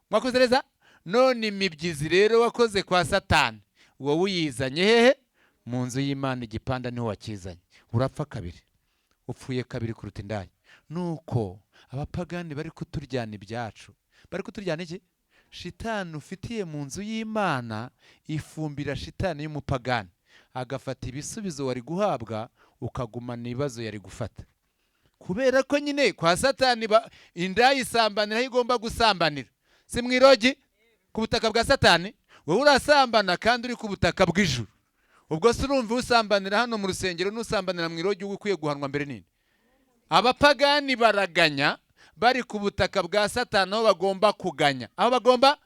Mwakoze neza. None imibyizi rero wakoze kwa Satani wowe uyizanye hehe? Mu nzu y'Imana. Igipanda niho wakizanye, urapfa kabiri, upfuye kabiri kuruta indaya. Nuko abapagani bari kuturyana ibyacu, bari kuturyana iki? Shitani ufitiye mu nzu y'Imana ifumbira shitani y'umupagani, agafata ibisubizo wari guhabwa, ukagumana ibibazo yari gufata. Kubera ko nyine kwa Satani indaya isambanira aho igomba gusambanira, si mu irogi ku butaka bwa Satani? Wowe urasambana kandi uri ku butaka bw'ijuru. Ubwo se urumva usambanira hano mu rusengero n'usambanira mu irogi, uba ukwiye guhanwa mbere nini? Abapagani baraganya bari ku butaka bwa Satani, aho bagomba kuganya, aho bagomba.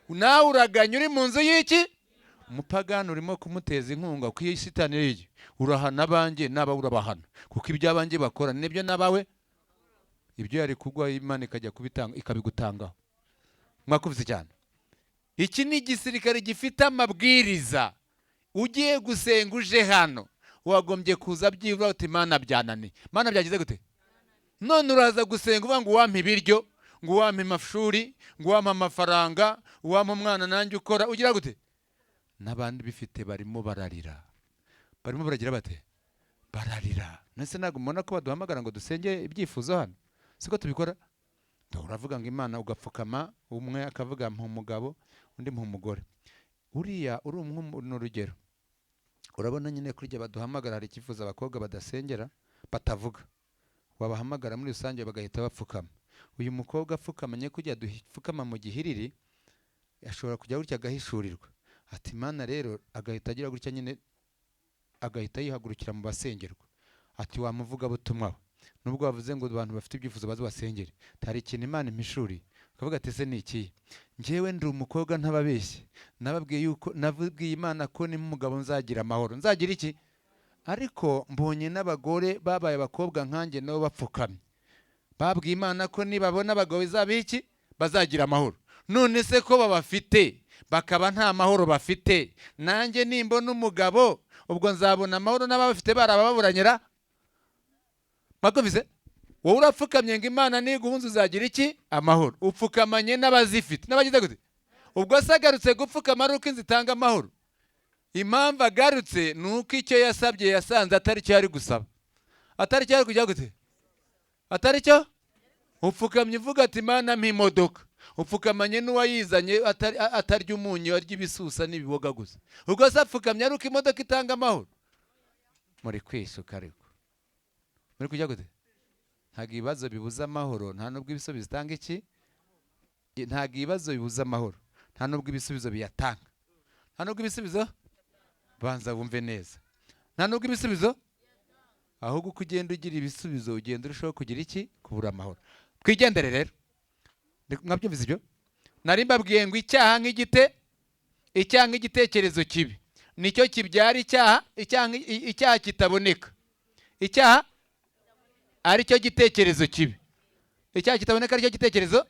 Nawe uraganya uri mu nzu y'iki? Umupagani urimo kumuteza inkunga ku iyi shitani yiyi. Urahana abanjye n'abawe urabahana, kuko ibyo abanjye bakora nibyo n'abawe. Ibyo yari kuguha Imana ikajya kubitanga, ikabigutangaho. Mwakubise cyane. Iki ni igisirikare gifite amabwiriza. Ugiye gusenga uje hano, wagombye kuza byibura uti: "Mana, byananiye." Mana, byagize gute? None uraza gusenga uvuga ngo uwampa ibiryo, ngo uwampa amashuri, ngo uwampa amafaranga, uwampa umwana nanjye ukora ugira gute? N'abandi bifite barimo bararira, barimo baragira bate? Bararira. Nese ntabwo mubona ko baduhamagara ngo dusenge ibyifuzo hano? Siko tubikora? Uravuga ngo Imana, ugapfukama, umwe akavuga mpa umugabo, undi mpa umugore. Uriya uri umwe ni urugero. Urabona nyine kurya baduhamagara, hari icyifuzo abakobwa badasengera, batavuga, wabahamagara muri rusange bagahita bapfukama. Uyu mukobwa apfukamanye kujya dupfukama mu gihiriri, ashobora kujya gutya agahishurirwa ati: "Imana rero", agahita agira gutya nyine, agahita yihagurukira mu basengerwa ati: "Wa muvugabutumwa we, nubwo bavuze ngo abantu bafite ibyifuzo baze basengere, hari ikintu Imana impishuriye." Akavuga ati: "Ese ni ikihe?" "Njyewe ndi umukobwa, ntababeshye, nababwiye yuko nabwiye Imana ko ni umugabo nzagira amahoro, nzagira iki? Ariko mbonye n'abagore babaye abakobwa nkanjye nabo bapfukamye, babwiye Imana ko nibabona abagabo izaba iki? Bazagira amahoro. None se ko babafite bakaba nta mahoro bafite, nanjye nimbona umugabo ubwo nzabona amahoro n'ababafite barababuranyira?" Mwakumvise? Wowe urapfukamye ngo Imana niguhunze uzagira iki? Amahoro. Upfukamanye n'abazifite n'abagize gute? Ubwo se agarutse gupfukama ari uko inzu itanga amahoro? Impamvu agarutse ni uko icyo yasabye yasanze atari cyo yari gusaba, atari cyo yari kujya gute, atari cyo. Upfukamye uvuga ati: "Imana, mpa imodoka", upfukamanye n'uwayizanye atarya umunyu, arya ibisusa n'ibiboga gusa. Ubwo se apfukamye ari uko imodoka itanga amahoro? Muri kwisuka, ariko muri kujya gute? Ntabwo ibibazo bibuza amahoro, nta nubwo ibisubizo bitanga iki? Ntabwo ibibazo bibuza amahoro, nta nubwo ibisubizo biyatanga. Nta nubwo ibisubizo, banza wumve neza, nta nubwo ibisubizo, ahubwo uko ugenda ugira ibisubizo ugenda urushaho kugira iki? Kubura amahoro. Twigendere rero. Mwabyumvise ibyo nari mbabwiye ngo icyaha nk'igite, icyaha nk'igitekerezo kibi nicyo kibyara icyaha. Icyaha kitaboneka, icyaha aricyo gitekerezo kibi. Icyaha kitaboneka aricyo gitekerezo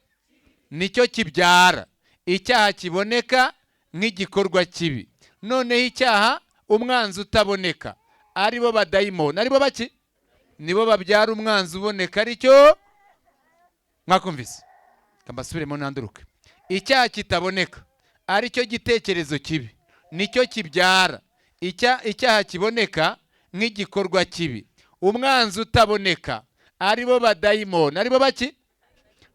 nicyo kibyara icyaha kiboneka nk'igikorwa kibi. Noneho icyaha umwanzi utaboneka aribo badayimoni, aribo baki, nibo babyara umwanzi uboneka aricyo. Mwakumvise? Mbasubiremo nanduruke. Icyaha kitaboneka aricyo gitekerezo kibi nicyo kibyara icyaha kiboneka nk'igikorwa kibi. Umwanzi utaboneka aribo badayimoni, aribo baki,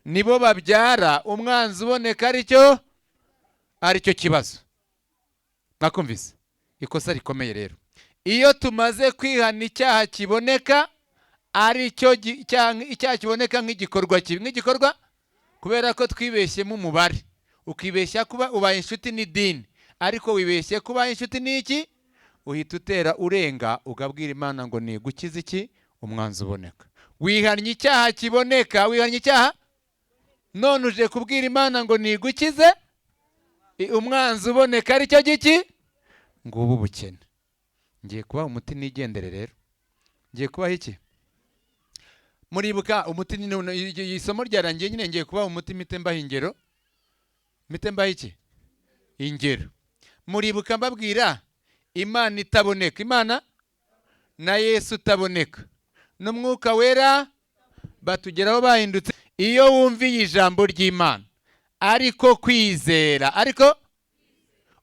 nibo babyara umwanzi uboneka aricyo kibazo. Mwakumvise? Ikosa rikomeye rero, iyo tumaze kwihana icyaha kiboneka aricyo icyaha kiboneka nk'igikorwa kibi, nk'igikorwa, kubera ko twibeshyemo umubare, ukibeshya kuba ubaye inshuti n'idini, ariko wibeshye kuba inshuti n'iki, uhita utera urenga ukabwira Imana ngo nigukize iki, umwanzi uboneka. Wihannye icyaha kiboneka, wihannye icyaha, none uje kubwira Imana ngo nigukize umwanzi uboneka aricyo giki, ngubu ubukene. Ngiye kubaha umuti nigendere rero, ngiye kubaha iki? Muribuka umuti nyine, isomo ryarangiye nyine, ngiye kubaha umuti mpite mbaha ingero, mpite mbaha iki? Ingero. Muribuka mbabwira Imana itaboneka, Imana na Yesu utaboneka n'Umwuka Wera batugeraho bahindutse. Iyo wumviye ijambo ry'Imana ariko kwizera, ariko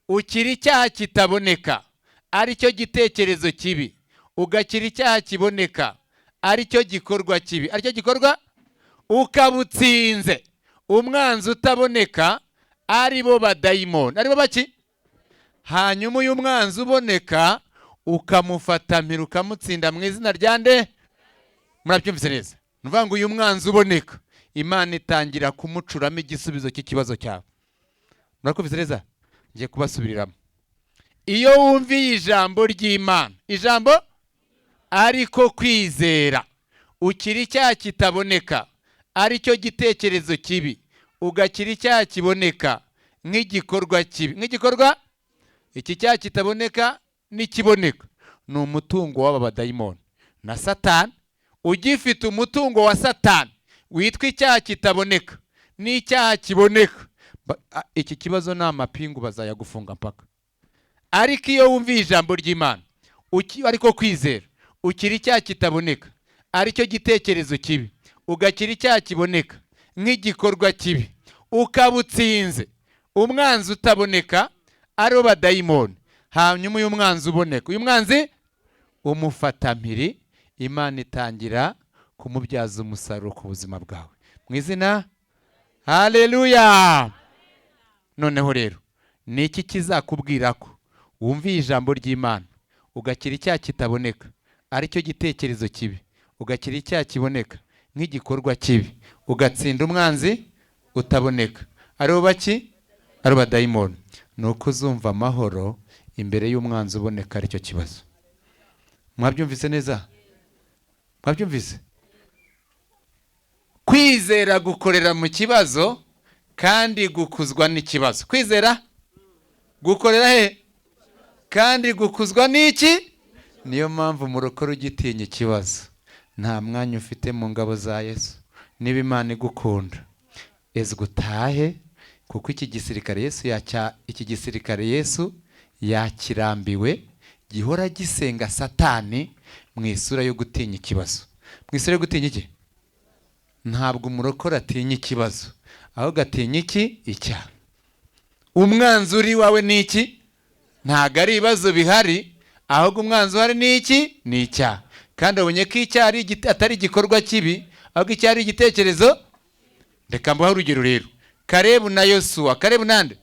ukira icyaha kitaboneka aricyo gitekerezo kibi, ugakira icyaha kiboneka aricyo gikorwa kibi, aricyo gikorwa, ukabutsinze umwanzi utaboneka aribo badayimoni, aribo baki. Hanyuma uyu mwanzi uboneka ukamufata mpiri ukamutsinda mu izina rya nde? Murabyumvise neza? Ni ukuvuga ngo uyu mwanzi uboneka Imana itangira kumucuramo igisubizo cy'ikibazo cyawe. Murakumvise neza? Ngiye kubasubiriramo. Iyo wumviye ijambo ry'Imana, ijambo ariko kwizera, ukira icyaha kitaboneka aricyo gitekerezo kibi, ugakira icyaha kiboneka nk'igikorwa kibi, nk'igikorwa, iki cyaha kitaboneka n'ikiboneka ni umutungo w'aba badayimoni na Satani. Ugifite umutungo wa Satani witwa icyaha kitaboneka n'icyaha kiboneka, iki kibazo ni amapingu, bazayagufunga mpaka. Ariko iyo wumviye ijambo ry'Imana ariko kwizera, ukira icyaha kitaboneka aricyo gitekerezo kibi, ugakira icyaha kiboneka nk'igikorwa kibi, ukabutsinze umwanzi utaboneka aribo badayimoni. Hanyuma uyu mwanzi uboneka, uyu mwanzi umufata mpiri, Imana itangira kumubyaza umusaruro ku buzima bwawe mu izina. Haleluya! Noneho rero ni iki kizakubwira ko wumviye ijambo ry'Imana ugakira icyaha kitaboneka aricyo gitekerezo kibi, ugakira icyaha kiboneka nk'igikorwa kibi, ugatsinda umwanzi utaboneka aribo baki, aribo badayimoni? Ni uko uzumva amahoro imbere y'umwanzi uboneka aricyo kibazo. Mwabyumvise neza? Mwabyumvise? Kwizera gukorera mu kibazo kandi gukuzwa n'ikibazo. Kwizera gukorera he kandi gukuzwa n'iki? Niyo mpamvu murokore ugitinya ikibazo nta mwanya ufite mu ngabo za Yesu. Niba Imana igukunda ezwa utahe, kuko iki gisirikare Yesu iki gisirikare Yesu yakirambiwe, gihora gisenga Satani mu isura yo gutinya ikibazo. Mu isura yo gutinya iki? Ntabwo umurokore atinya ikibazo, ahubwo atinya iki? Icyaha. Umwanzi uri iwawe ni iki? Ntabwo ari ibibazo bihari, ahubwo umwanzi uhari ni iki? Ni icyaha. Kandi abonye ko icyaha atari igikorwa kibi, ahubwo icyaha ari igitekerezo. Reka mbahe urugero rero. Karebu na Yosuwa, Karebu nande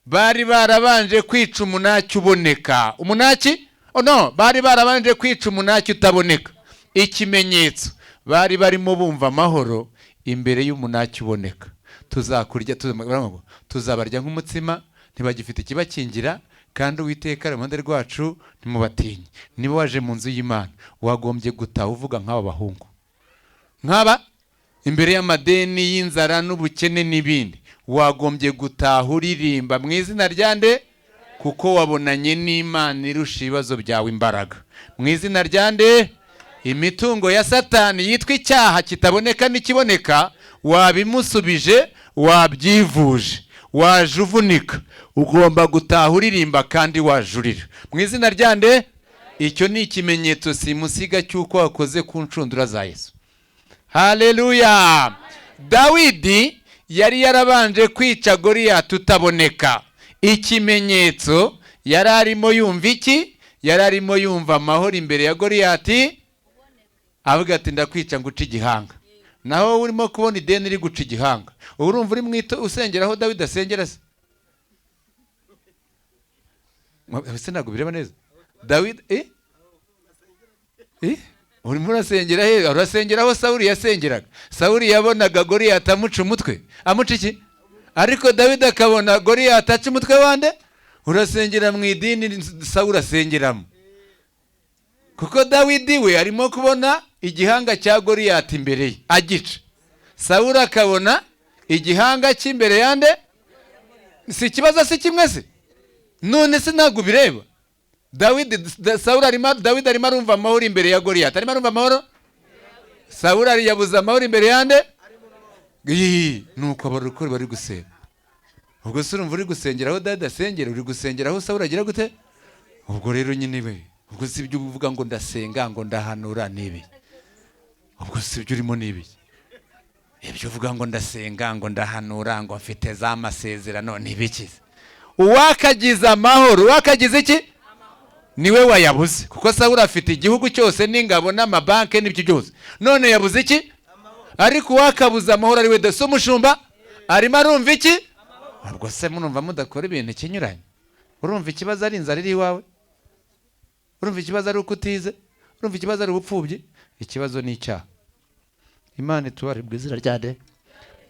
bari barabanje kwica umunaki uboneka. Umunaki? Oh no, bari barabanje kwica umunaki utaboneka. Ikimenyetso, bari barimo bumva amahoro imbere y'umunaki uboneka. Tuzakurya, tuzabarya nk'umutsima, ntibagifite ikibakingira, kandi Uwiteka ari iruhande rwacu, ntimubatinye. Niba waje mu nzu y'Imana wagombye gutaha uvuga nk'aba bahungu, nk'aba imbere y'amadeni y'inzara n'ubukene n'ibindi, wagombye gutaha uririmba mu izina rya nde? Kuko wabonanye n'Imana irusha ibibazo byawe imbaraga. Mu izina rya nde? Imitungo ya Satani yitwa icyaha kitaboneka n'ikiboneka, wabimusubije, wabyivuje, waje uvunika, ugomba gutaha uririmba kandi wajurira mu izina rya nde? Icyo ni ikimenyetso simusiga cy'uko wakoze ku nshundura za Yesu. Haleluya! Dawidi yari yarabanje kwica Goriyati utaboneka. Ikimenyetso yari arimo yumva iki? Yari arimo yumva amahoro imbere ya Goriyati, avuga ati ndakwica nguca igihanga. Naho urimo kubona ideni iri guca igihanga, ubu urumva uri mwito usengera aho Dawidi asengera se? Ese ntabwo bireba neza Dawidi? Urimo urasengera he? Urasengera aho Sawuli yasengeraga. Sawuli yabonaga Goriyati amuca umutwe, amuca iki? Ariko Dawidi akabona Goriyati aca umutwe wande. Urasengera mu idini Sawuli asengeramo, kuko Dawidi we arimo kubona igihanga cya Goriyati imbere ye agica, Sawuli akabona igihanga cy'imbere yande. Si ikibazo si kimwe se? None se ntabwo ubireba? Dawidi Sawuli arimo, Dawidi arimo arumva amahoro imbere ya Goriyati, arimo arumva amahoro. Sawuli yabuze amahoro imbere yande. Nuko abarokore bari gusenga. Ubwo se urumva uri gusengera aho Dawidi asengera, uri gusengera aho Sawuli agira gute? Ubwo rero nyine we, ubwo si ibyo uvuga ngo ndasenga ngo ndahanura nibi, ubwo si ibyo urimo nibi? Ibyo uvuga ngo ndasenga ngo ndahanura ngo mfite za masezerano nibikize? Uwakagize amahoro, uwakagize iki? Niwe wayabuze, kuko Sawuli afite igihugu cyose n'ingabo n'amabanke n'ibyo byose, none yabuze iki? Ariko uwakabuze amahoro ari we dese umushumba arimo arumva iki? Ubwo se murumva mudakora ibintu ikinyuranye? Urumva ikibazo ari inzara iri iwawe? Urumva ikibazo ari uko utize? Urumva ikibazo ari ubupfubyi? Ikibazo ni icyaha. Imana itubare mu izina rya nde?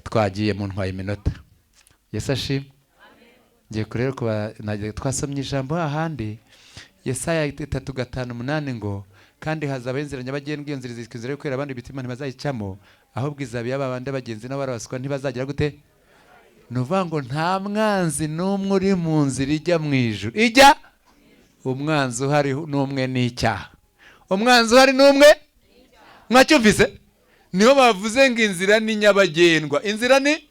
Twagiye mu ntwaye iminota. Yesu ashimwe. Ngiye kureba kuba twasomye ijambo hahandi Yesaya 3:5-8 ngo kandi hazaba inzira nyabagendwa, iyo nzira izitwa inzira yo kwera, abandi imitima ntibazayicamo, ahubwo izaba iy'ababandi abagenzi n'abarabaswa ntibazagira gute? Ni ukuvuga ngo nta mwanzi n'umwe uri mu nzira ijya mu ijuru. Ijya umwanzi uhari n'umwe ni icyaha. Umwanzi uhari n'umwe, mwacyumvise? Niho bavuze ngo inzira ni nyabagendwa, inzira ni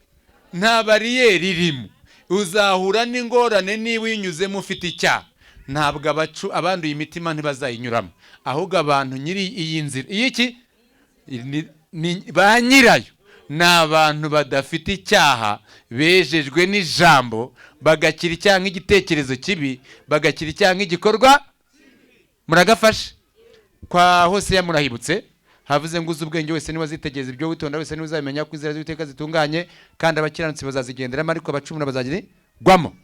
nta bariyeri irimo, uzahura n'ingorane niba uyinyuzemo ufite icyaha. Ntabwo abanduye imitima ntibazayinyuramo, ahubwo abantu nyiri iyi nzira iki ba nyirayo ni abantu badafite icyaha, bejejwe n'ijambo, bagakira icyaha nk'igitekerezo kibi, bagakira icyaha nk'igikorwa. Muragafashe kwa Hoseya murahibutse, havuze ngo uzi ubwenge wese niwe azitegereza ibyo witonda wese niwe uzabimenya ko inzira z'Uwiteka zitunganye, kandi abakiranutsi bazazigenderamo, ariko abacumura bazagirwamo.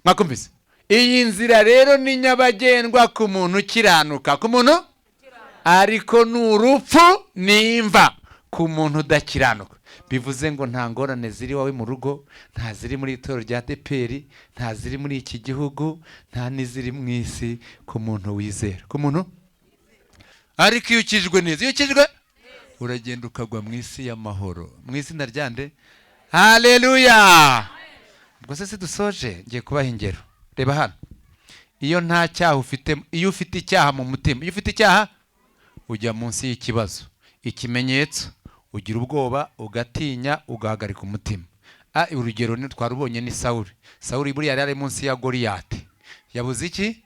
Mwakumvise? Iyi nzira rero ni nyabagendwa ku muntu ukiranuka, ku muntu, ariko ni urupfu n'imva ku muntu udakiranuka. Bivuze ngo nta ngorane ziri iwawe mu rugo, nta ziri muri itorero rya ADEPR, nta ziri muri iki gihugu, nta n'iziri mu isi ku muntu wizera, ku muntu. Ariko iyo ukijwe neza, iyo ukijwe uragenda ukagwa mu isi y'amahoro, mu izina rya nde? Haleluya! Ubwo se dusoje, ngiye kubaha ingero. Reba hano, iyo nta cyaha ufite, iyo ufite icyaha mu mutima, iyo ufite icyaha ujya munsi y'ikibazo, ikimenyetso ugira ubwoba, ugatinya, ugahagarika umutima. Urugero ni twarubonye ni Sawuli. Sawuli buriya yari ari munsi ya Goriyati, yabuze iki?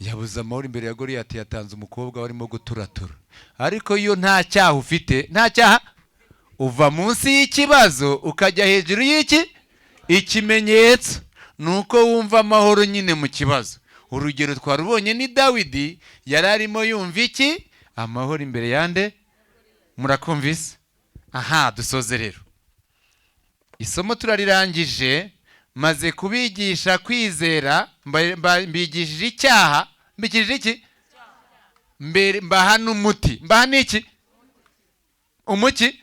Yabuze amahoro imbere ya Goriyati, yatanze umukobwa warimo guturatura. Ariko iyo nta cyaha ufite, nta cyaha, uva munsi y'ikibazo ukajya hejuru y'iki? Ikimenyetso nuko wumva amahoro nyine mu kibazo. Urugero twarubonye ni Dawidi, yari arimo yumva iki? Amahoro imbere yande? Murakumvise? Aha dusoze rero isomo turarirangije. Maze kubigisha kwizera, mbigishije icyaha, mbigishije iki? Mbere mbaha n'umuti, mbaha n'iki? Umuki?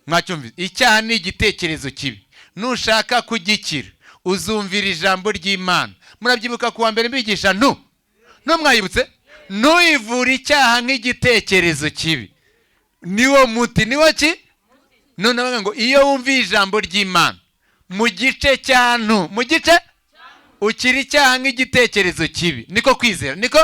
Mwacyumvise? Icyaha ni igitekerezo kibi, nushaka kugikira uzumvira ijambo ry'Imana. Murabyibuka kuwa mbere mbigisha ntu mwayibutse? Ntuyivure icyaha nk'igitekerezo kibi, niwo muti, niwo ki? None bavuga ngo iyo wumviye ijambo ry'Imana mu gice cya ntu, mu gice ukira icyaha nk'igitekerezo kibi, niko kwizera, niko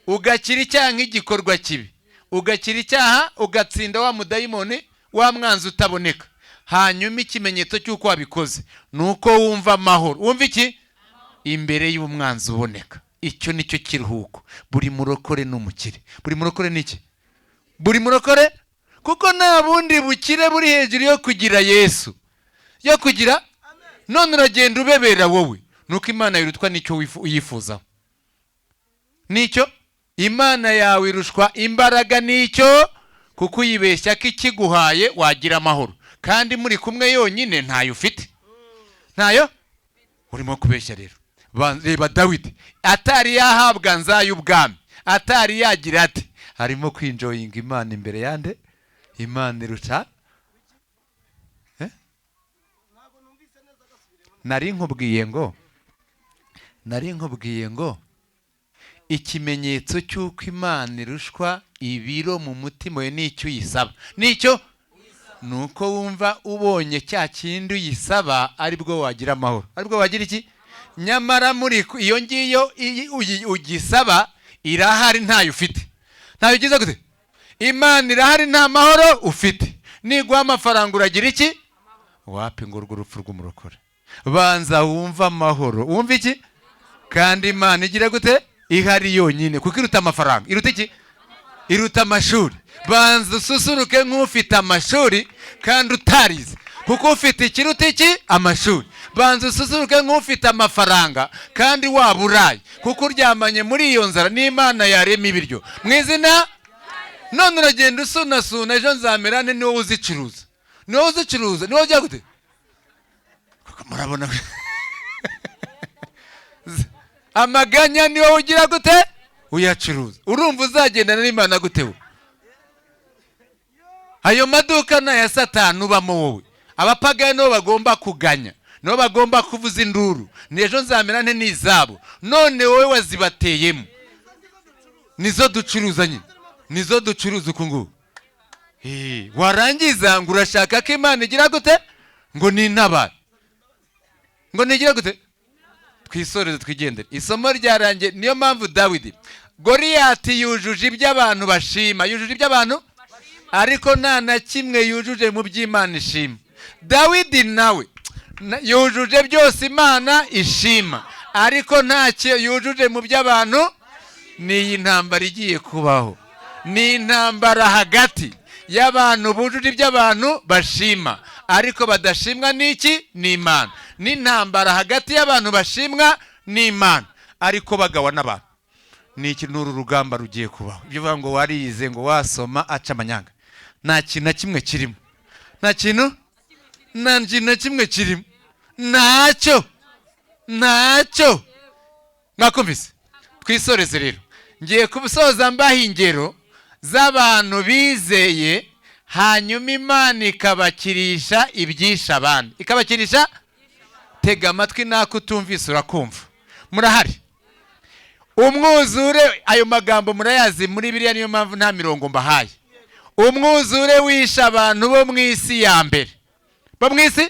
ugakira icyaha nk'igikorwa kibi, Ugakira icyaha, ugatsinda wa mudayimoni, wa mwanzi utaboneka. Hanyuma ikimenyetso cy'uko wabikoze ni uko wumva amahoro. Wumva iki? Imbere y'umwanzi uboneka. Icyo nicyo kiruhuko. Buri murokore ni umukire. Buri murokore ni iki? Buri murokore, kuko nta bundi bukire buri hejuru yo kugira Yesu, yo kugira. None uragenda ubebera wowe, nuko Imana irutwa n'icyo uyifuzaho, nicyo Imana yawe irushwa imbaraga n'icyo, kuko uyibeshya ko ikiguhaye wagira amahoro, kandi muri kumwe yonyine ntayo ufite, ntayo urimo kubeshya. Rero reba Dawidi atari yahabwa nzayo ubwami, atari yagira ati arimo kwinjoyinga Imana imbere yande. Imana iruta. Nari nkubwiye ngo ikimenyetso cy'uko Imana irushwa ibiro mu mutima we n'icyo uyisaba, nicyo ni uko wumva ubonye cya kindi uyisaba, aribwo wagira amahoro, aribwo wagira iki. Nyamara muri iyo ngiyo ugisaba irahari, ntayo ufite. Ntayo ugize gute? Imana irahari, nta mahoro ufite. Niguha amafaranga uragira iki? Wapi, ngo urwo urupfu rw'umurokore. Banza wumve amahoro, wumve iki, kandi Imana igira gute? Ihari yonyine, kuko iruta amafaranga. Iruta iki? Iruta amashuri. Banza ususuruke nk'ufite amashuri kandi utarize, kuko ufite ikiruta iki? Amashuri. Banza ususuruke nk'ufite amafaranga kandi waba uraye, kuko uryamanye muri iyo nzara n'Imana yarema ibiryo mu izina. None uragenda usunasuna, ejo nzamera nte? Ni wowe uzicuruza, ni wowe uzicuruza, ni wowe ujya gute? Kuko murabona amaganya, ni wowe ugira gute? Uyacuruza. Urumva uzagendana n'Imana gute we? Ayo maduka ni aya Satani ubamo wowe. Abapagani nibo bagomba kuganya, nibo bagomba kuvuza induru, ni ejo nzamera nte, n'izabo. None wowe wazibateyemo. Nizo ducuruza nyine, nizo ducuruza uku nguku. Warangiza ngo urashaka ko Imana igira gute? Ngo ni intabare, ngo nigira gute? Twisoreze, twigendere, isomo ryarangiye. Niyo mpamvu Dawidi, Goriyati yujuje ibyo abantu bashima, yujuje ibyo abantu, ariko nta na kimwe yujuje mu by'Imana ishima. Dawidi nawe yujuje byose Imana ishima, ariko ntacyo yujuje mu by'abantu. Ni iyi ntambara igiye kubaho, ni intambara hagati y'abantu bujuje ibyo abantu bashima ariko badashimwa n'iki? N'Imana. N'intambara hagati y'abantu bashimwa n'Imana ariko bagawa n'abantu. Ni iki? N'uru rugamba rugiye kubaho. Ibyo uvuga ngo warize, ngo wasoma, aca amanyanga, nta kintu na kimwe kirimo, nta kintu na kimwe kirimo, ntacyo, ntacyo. Mwakumvise? Twisoreze rero. Ngiye kubisoza mbaha ingero z'abantu bizeye, hanyuma Imana ikabakirisha ibyisha abandi, ikabakirisha. Tega amatwi, nako utumvise urakumva. Murahari? Umwuzure, ayo magambo murayazi muri biriya, niyo mpamvu nta mirongo mbahaye. Umwuzure wishe abantu bo mu isi ya mbere, bo mu isi,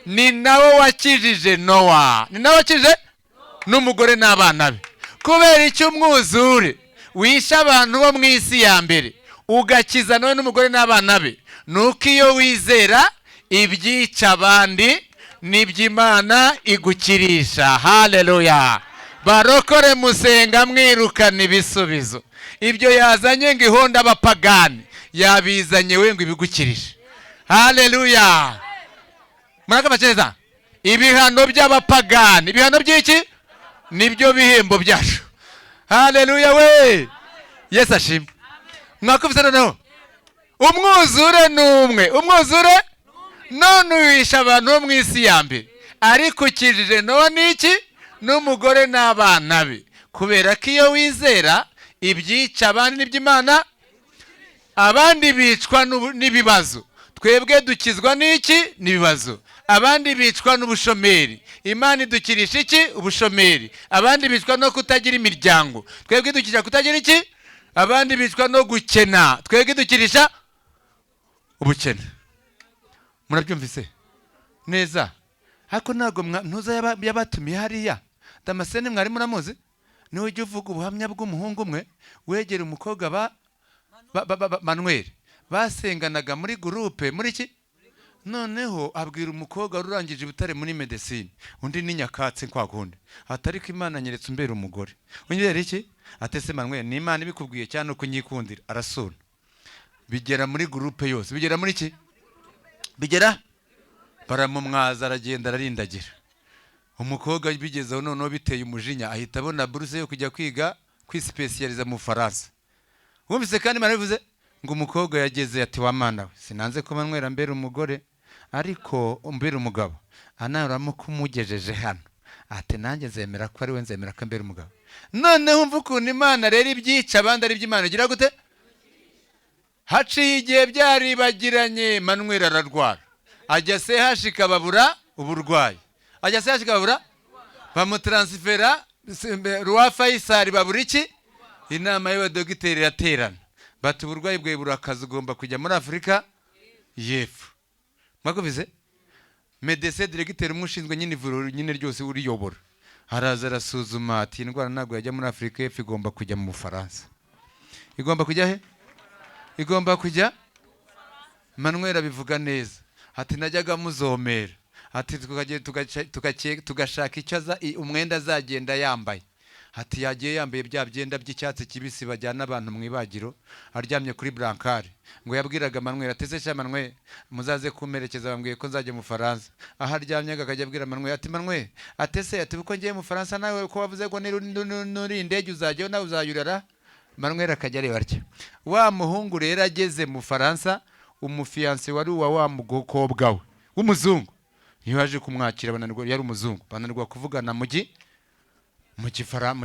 ni nawo wakijije Nowa, ni nawo wakijije n'umugore n'abana be. Kubera icyo umwuzure wishe abantu bo mu isi ya mbere ugakiza nawe n'umugore n'abana be, ni uko iyo wizera, ibyica abandi n'iby'Imana igukirisha. Haleluya! Barokore musenga mwirukana ibisubizo. Ibyo yazanye ngo ihonde abapagani, yabizanye we ngo ibigukirishe. Haleluya! Murakabacereza ibihano by'abapagani, ibihano by'iki nibyo bihembo byacu. Haleluya we! Yesu ashimwe. Mwakubise noneho umwuzure ni umwe, umwuzure none wishe abantu bo mu isi ya mbere, ariko ukijije Nowa n'iki? N'umugore n'abana be. Kubera ko iyo wizera, ibyica abandi n'iby'Imana. Abandi bicwa n'ibibazo, twebwe dukizwa n'iki? N'ibibazo. Abandi bicwa n'ubushomeri, Imana idukirisha iki? Ubushomeri. Abandi bicwa no kutagira imiryango, twebwe idukirisha kutagira iki? Abandi bicwa no gukena, twebwe idukirisha ubukene. Murabyumvise neza? Ariko ntabwo ntuza yabatumiye hariya. Damascene mwari muramuzi, niwe ujya uvuga ubuhamya bw'umuhungu umwe wegera umukobwa ba Manuel basenganaga muri groupe muri iki. Noneho abwira umukobwa wari urangije i Butare muri médecine, undi ni nyakatsi kwa kundi, ati: "Ariko Imana nyeretse umbera umugore." Unyerera iki? Ati: "Ese Manuel, ni Imana ibikubwiye cyane uko unyikundira?" Arasura, bigera muri groupe yose, bigera muri iki, bigera baramumwaza, aragenda ararindagira. Umukobwa bigezeho noneho biteye umujinya, ahita abona buruse yo kujya kwiga kwisipesiyaliza mu Bufaransa. Wumvise kandi Imana bivuze ngo umukobwa yageze ati: "Wa Mana we, sinanze ko manywera mbere umugore, ariko umbere umugabo anaramuka umugejeje hano." Ati: "Nanjye nzemera ko ari we, nzemera ko mbere umugabo." Noneho umva ukuntu Imana rero ibyica abandi ari Imana igira gute. Haciye igihe byaribagiranye, Manuel ararwara, ajya CHUK babura uburwayi, ajya CHUK babura, bamutaransifera Roi Faisal babura iki. Inama y'abadogiteri iraterana, bati: "Uburwayi bwawe burakaze, ugomba kujya muri Afurika y'Epfo." Mwakubize médecin directeur umwe ushinzwe nyine ivuriro nyine ryose uriyobora, araza arasuzuma, ati: "Indwara ntabwo yajya muri Afurika y'Epfo, igomba kujya mu Bufaransa." Igomba kujya he? Igomba kujya. Manuel abivuga neza, ati: "Najyaga muzomera," ati: "Tugashaka icyo umwenda azagenda yambaye." Ati: "Yagiye yambaye bya byenda by'icyatsi kibisi bajyana abantu mu ibagiro, aryamye kuri brancard." Ngo yabwiraga Manuel ati: "Ese sha Manuel, muzaze kumperekeza, bambwiye ko nzajya mu Faransa." Aho aryamye akajya abwira Manuel ati: "Manuel," ati: "ese," ati: "uko ngiye mu Faransa, nawe ko wavuze ko nuri indege uzajyayo, nawe uzayurara?" Manuel akajya areba atya. Wa muhungu rero ageze mu Faransa, umufiancé wari uwa wa mukobwa we w'umuzungu niyo yaje kumwakira, bananirwa, yari umuzungu, bananirwa kuvugana mu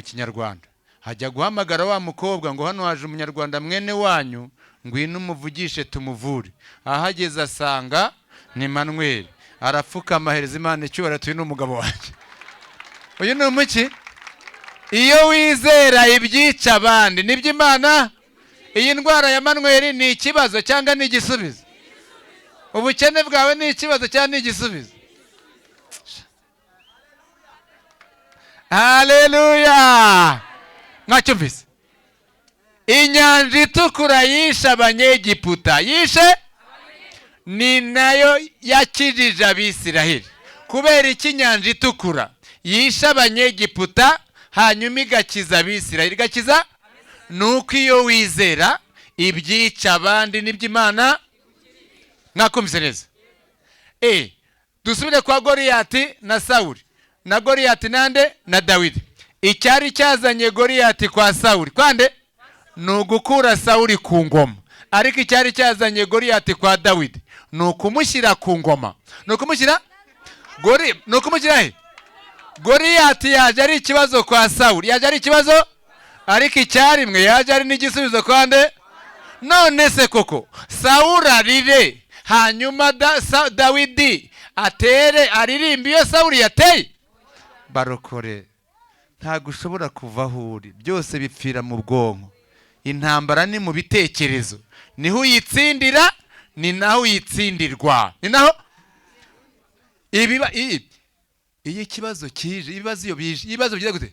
Kinyarwanda. Hajya guhamagara wa mukobwa ngo: "Hano haje Umunyarwanda mwene wanyu, ngwino umuvugishe tumuvure." Ahageze asanga ni Manuel, arapfukama, ahereza Imana icyubahiro, ati: "Uyu ni umugabo wanjye." Uyu ni umuki? Iyo wizera ibyica abandi nibyo Imana. Iyi ndwara ya Manuel ni ikibazo cyangwa ni igisubizo? Ubukene bwawe ni ikibazo cyangwa ni igisubizo? Haleluya! Mwacyumvise? Inyanja Itukura yishe Abanyegiputa, yishe, ni nayo yakijije Abisiraheli. Kubera iki Inyanja Itukura yishe Abanyegiputa hanyuma igakiza Abisiraheli? Igakiza ni uko iyo wizera ibyica abandi nibyo Imana. Mwakumvise neza? Dusubire kwa Goriyati na Sawuli, na Goriyati nande na Dawidi. Icyari cyazanye Goriyati kwa Sawuli kwande ni ugukura Sawuli ku ngoma, ariko icyari cyazanye Goriyati kwa Dawidi ni ukumushyira ku ngoma, ni ukumushyira gori, ni ukumushyira he? Goriyati yaje ari ikibazo kwa Sawuli, yaje ari ikibazo, ariko icyarimwe yaje ari n'igisubizo kwa nde? None se koko Sawuli arire, hanyuma Dawidi atere, aririmbe iyo Sawuli yateye? Barokore, ntabwo ushobora kuva aho uri, byose bipfira mu bwonko. Intambara ni mu bitekerezo, niho uyitsindira, ni naho uyitsindirwa, ni naho iyo ikibazo kije, ibibazo iyo bije, ibibazo bigira gute?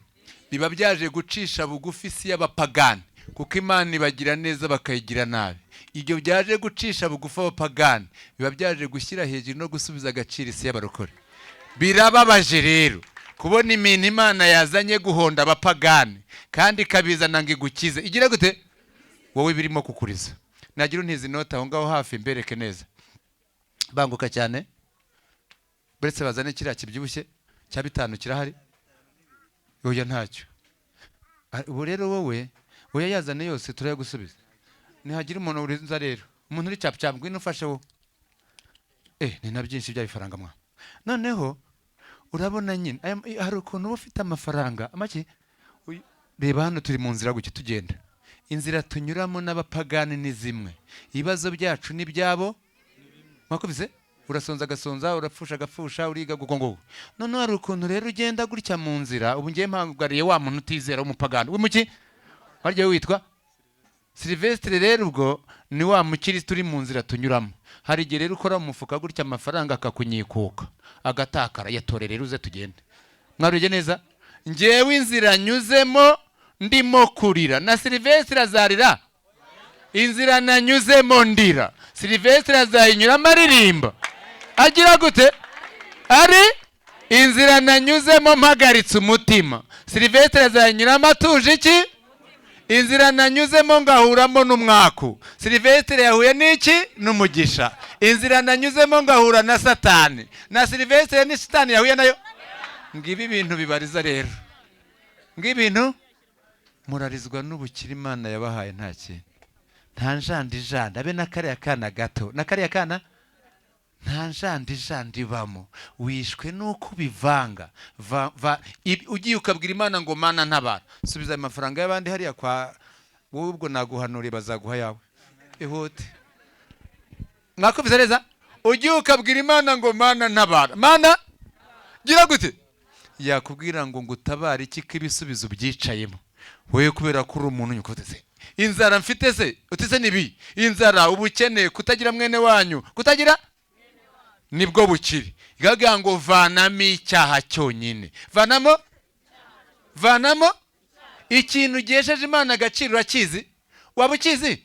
Biba byaje gucisha bugufi isi y'abapagani, kuko Imana ibagira neza bakayigira nabi. Ibyo byaje gucisha bugufi abapagani biba byaje gushyira hejuru no gusubiza agaciro isi y'abarokore. Birababaje rero kubona imintu Imana yazanye guhonda abapagani kandi ikabizana ngo igukize, igira gute? Wowe birimo kukuriza. Nagira untiza inoti aho ngaho hafi mbereke neza. Banguka cyane, buretse bazane kiriya kibyibushye cya 5 kirahari? Oya, ntacyo. Ubu rero wowe oya, yazane yose turayagusubiza. Nihagira umuntu uriza rero, umuntu uri capu capu, ngwino ufashe wowe. Ni na byinshi bya bifaranga mwa. Noneho urabona nyine hari ukuntu uba ufite amafaranga make. Reba hano, turi mu nzira gutya tugenda, inzira tunyuramo n'abapagani ni zimwe, ibibazo byacu n'ibyabo. Mwakubise? Urasonza agasonza, urapfusha agapfusha, uriga guko nguko. Noneho hari ukuntu rero ugenda gutya mu nzira. Ubu ngiye mpangariye wa muntu utizera w'umupagani w'umuki, warya witwa Silvestre. Rero ubwo ni wa mukirisitu uri mu nzira tunyuramo. Hari igihe rero ukora mu mufuka gutya, amafaranga akakunyikuka, agatakara. Yatore rero uze tugende. Mwaruge neza? Ngewe inzira nyuzemo ndimo kurira, na Silvestre azarira. Inzira nanyuzemo ndira, Silivesitire azayinyuramo aririmba agira gute? Ari inzira nanyuzemo mpagaritse umutima, Silivesitire azayinyuramo atuje iki? Inzira nanyuzemo ngahuramo n'umwaku, Silivesitire yahuye n'iki? N'umugisha. Inzira nanyuzemo ngahura na Satani, na Silivesitire ni Satani yahuye nayo. Ngibi ibintu bibariza rero, ngibintu murarizwa n'ubukire Imana yabahaye. Nta kintu, nta njandijandi, abe na kariya kana gato na kariya kana, nta njandijandi ibamo. Wishwe nuko ubivanga. Ugiye ukabwira Imana ngo: "Mana ntabara, subiza ayo mafaranga y'abandi hariya kwa wowe," ubwo naguhanuriye bazaguha yawe, ihute. Mwakubise neza. Ugiye ukabwira Imana ngo: "Mana ntabara, Mana gira gute," yakubwira ngo: "Ngutabare iki, ko ibisubizo ubyicayemo wowe?" Kubera ko uri umuntu nyuko se, inzara mfite se utise nibi, inzara, ubukene, kutagira mwene wanyu, kutagira nibwo bukire. Igaga ngo vanamo icyaha cyonyine, vanamo, vanamo ikintu gihesheje Imana agaciro. Urakizi? Waba ukizi?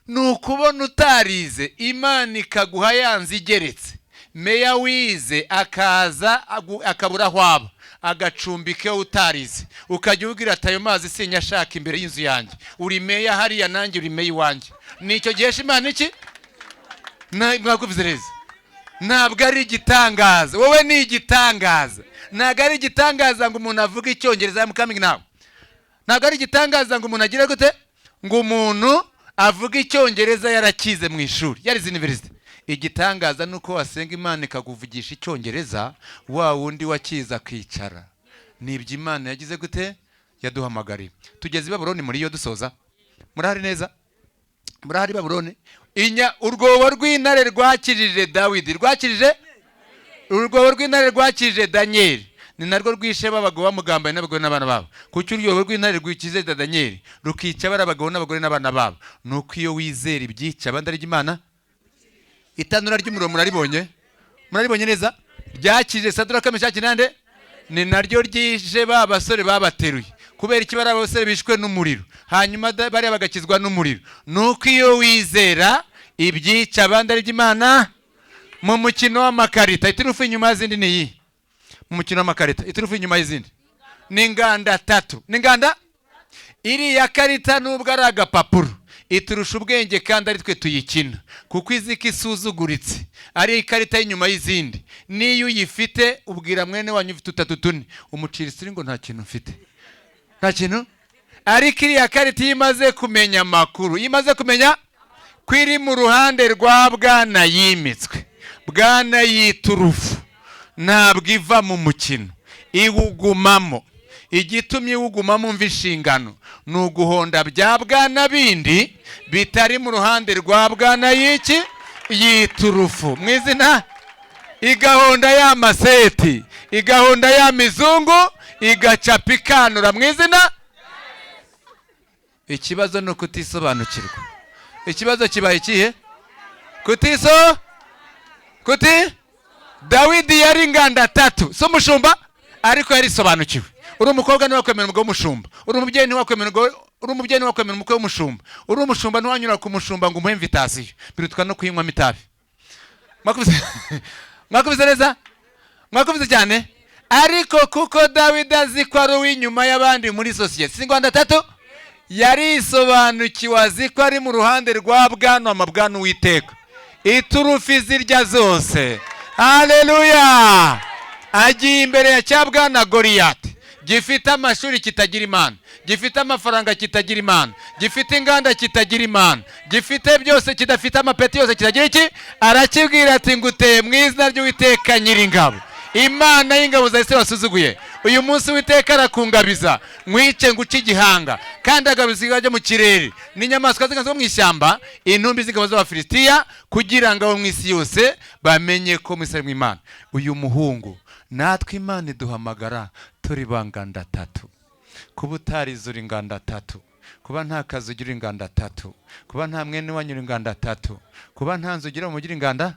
Ni ukubona utarize, Imana ikaguha yanze igeretse. Meya wize akaza akabura aho aba, agacumbika iyo utarize, ukajya ubwira ati: "Ayo mazi sinyashaka imbere y'inzu yanjye. Uri meya hariya, nanjye uri meya iwanjye." Nicyo gihesha Imana iki? Mwakubize neza. Ntabwo ari igitangaza, wowe ni igitangaza. Ntabwo ari igitangaza ngo umuntu avuge icyongereza. I'm coming now. Ntabwo ari igitangaza ngo umuntu agire gute, ngo umuntu avuge icyongereza yarakize mu ishuri, yarize university. Igitangaza ni uko wasenga Imana ikakuvugisha icyongereza, wa wundi wakize akicara. Ni ibyo Imana yagize gute? Yaduhamagariye. Tugeze i Babuloni muri yo dusoza. Murahari neza? Murahari? Babuloni inya urwobo rw'intare rwakijije Dawidi, rwakijije, urwobo rw'intare rwakijije Daniyeli, ni narwo rwishe b'abagabo bamugambaye n'abagore n'abana babo. Kuki urwobo rw'intare rwikize Daniyeli, rukica bari abagabo n'abagore n'abana babo? Ni uko iyo wizera ibyica abandi ari Imana. Itanura ry'umuriro muraribonye? Muraribonye neza? Ryakije Saduraka, Meshaki nande, ni naryo ryishe ba basore babateruye. Kubera iki bari abasore bishwe n'umuriro, hanyuma bariya bagakizwa n'umuriro? Ni uko iyo wizera ibyica abandi ari iby'Imana. Mu mukino w'amakarita, iturufu inyuma y'izindi ni iyi. Mu mukino w'amakarita, iturufu inyuma y'izindi ni inganda tatu, ni inganda. Iriya karita, nubwo ari agapapuro, iturusha ubwenge kandi ari twe tuyikina, kuko izi ko isuzuguritse ari ikarita y'inyuma y'izindi. N'iyo uyifite, ubwira mwene wanyu ufite utatu tune, umucira isiri ngo: "Nta kintu mfite, nta kintu." Ariko iriya karita, iyo imaze kumenya amakuru, iyo imaze kumenya ko iri mu ruhande rwa bwana yimitswe, bwana yiturufu, ntabwo iva mu mukino, iwugumamo. Igitumye iwugumamo, umva inshingano, ni uguhonda bya bwana bindi bitari mu ruhande rwa bwana y'iki? Yiturufu. Mu izina igahonda ya maseti, igahonda ya mizungu, igacapa, ikanura mu izina. Ikibazo ni ukutisobanukirwa. Ikibazo kibaye ikihe? Kutiso kuti. Dawidi yari inganda tatu, si umushumba, ariko yarisobanukiwe. Uri umukobwa ntiwakwemera umugabo w'umushumba, uri umubyeyi ntiwakwemera umugabo, uri umubyeyi ntiwakwemera umukwe w'umushumba, uri umushumba ntiwanyura ku mushumba ngo umuhe invitation, birutwa no kuyinywamo itabi. Mwakubise neza, mwakubise cyane. Ariko kuko Dawidi azi ko ari uw'inyuma y'abandi muri sosiyete, si inganda tatu, yarisobanukiwe, azi ko ari mu ruhande rwa bwana amabwana Uwiteka. Iturufu zirya zose, haleluya! Agiye imbere ya cya bwana Goriyati gifite amashuri kitagira Imana, gifite amafaranga kitagira Imana, gifite inganda kitagira Imana, gifite byose, kidafite amapeti yose, kitagira iki. Arakibwira ati: "Nguteye mu izina ry'Uwiteka Nyiringabo, Imana y'ingabo za Isi wasuzuguye. Uyu munsi Uwiteka arakungabiza nkwice, nguce igihanga, kandi agabiza ibigabo byo mu kirere n'inyamaswa z'inkazi zo mu ishyamba intumbi z'ingabo z'Abafilisitiya, kugira ngo abo mu isi yose bamenye ko mu isi harimo Imana." Uyu muhungu, natwe Imana iduhamagara turi banganda tatu. Kuba utarize uri inganda tatu, kuba nta kazi ugira inganda tatu, kuba nta mwene wanyu uri inganda tatu, kuba nta nzu ugira mu mujyi uri inganda.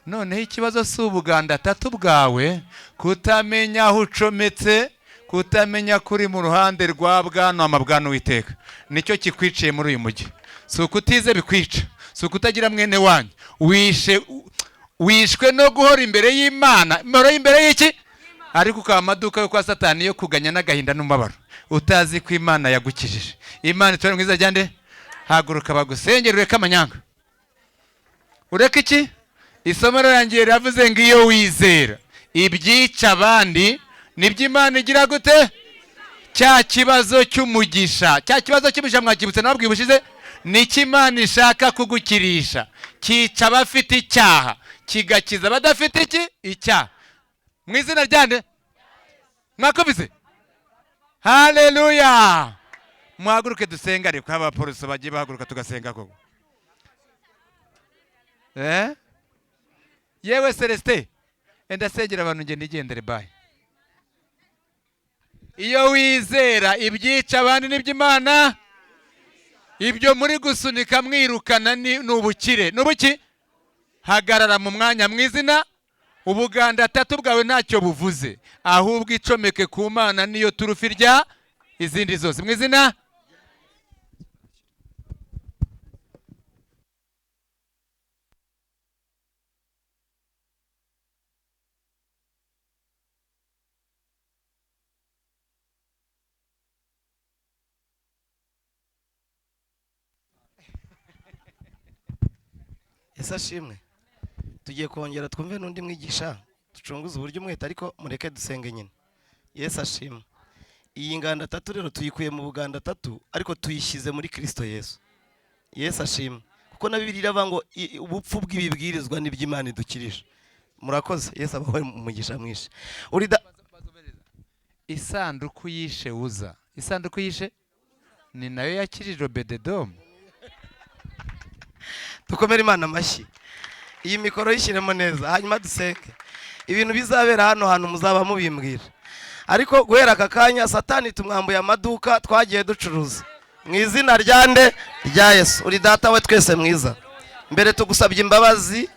Noneho ikibazo si ubuganda tatu bwawe, kutamenya aho ucometse, kutamenya ko uri mu ruhande rwa bwana amabwana Uwiteka, nicyo kikwiciye muri uyu mujyi. Si ukutize bikwica, si ukutagira mwene wanyu. Wishe, wishwe no guhora imbere y'Imana, imbere imbere y'iki? Ariko ukaba amaduka yo kwa Satani yo kuganya n'agahinda n'umubabaro, utazi ko Imana yagukijije. Imana itore mwiza ryande. Haguruka bagusengere, ureke amanyanga, ureke iki. Isomo rirangiye riravuze ngo iyo wizera ibyica abandi nibyo Imana igira gute? Cya kibazo cy'umugisha, cya kibazo cy'umugisha mwakibutse nababwiye ubushize, nicyo Imana ishaka kugukirisha. Cyica abafite icyaha, kigakiza abadafite iki? Icyaha. Mu izina ryande? Mwakubise haleluya. Muhaguruke dusenga. Ariko abaporoso bagiye bahaguruka tugasenga koko. Yewe Celestin, enda sengera abantu, ngende igendere, bye. Iyo wizera ibyica abandi n'iby'Imana, ibyo muri gusunika mwirukana ni ubukire, ni ubuki. Hagarara mu mwanya mu izina. Ubuganda atatu bwawe ntacyo buvuze, ahubwo icomeke ku Mana, niyo turufi rya izindi zose, mu izina. Ese ashimwe. Tugiye kongera twumve n'undi mwigisha, ducunguze uburyo umwete, ariko mureke dusenge nyine. Yesu ashimwe. Iyi nganda tatu rero tuyikuye mu buganda tatu, ariko tuyishyize muri Kristo Yesu. Yesu ashimwe, kuko na Bibiliya iravuga ngo ubupfu bw'ibibwirizwa n'iby'Imana idukirisha. Murakoze. Yesu abahe umugisha mwinshi. Urida Isanduku yishe Uza, isanduku yishe ni nayo yakijije Obededomu. Dukomere Imana amashyi. Iyi mikoro yishyiremo neza, hanyuma dusenge. Ibintu bizabera hano hantu muzaba mubimbwira, ariko guhera aka kanya Satani tumwambuye amaduka twagiye ducuruza mu izina rya nde? Rya Yesu. Uri data we twese mwiza, mbere tugusabye imbabazi.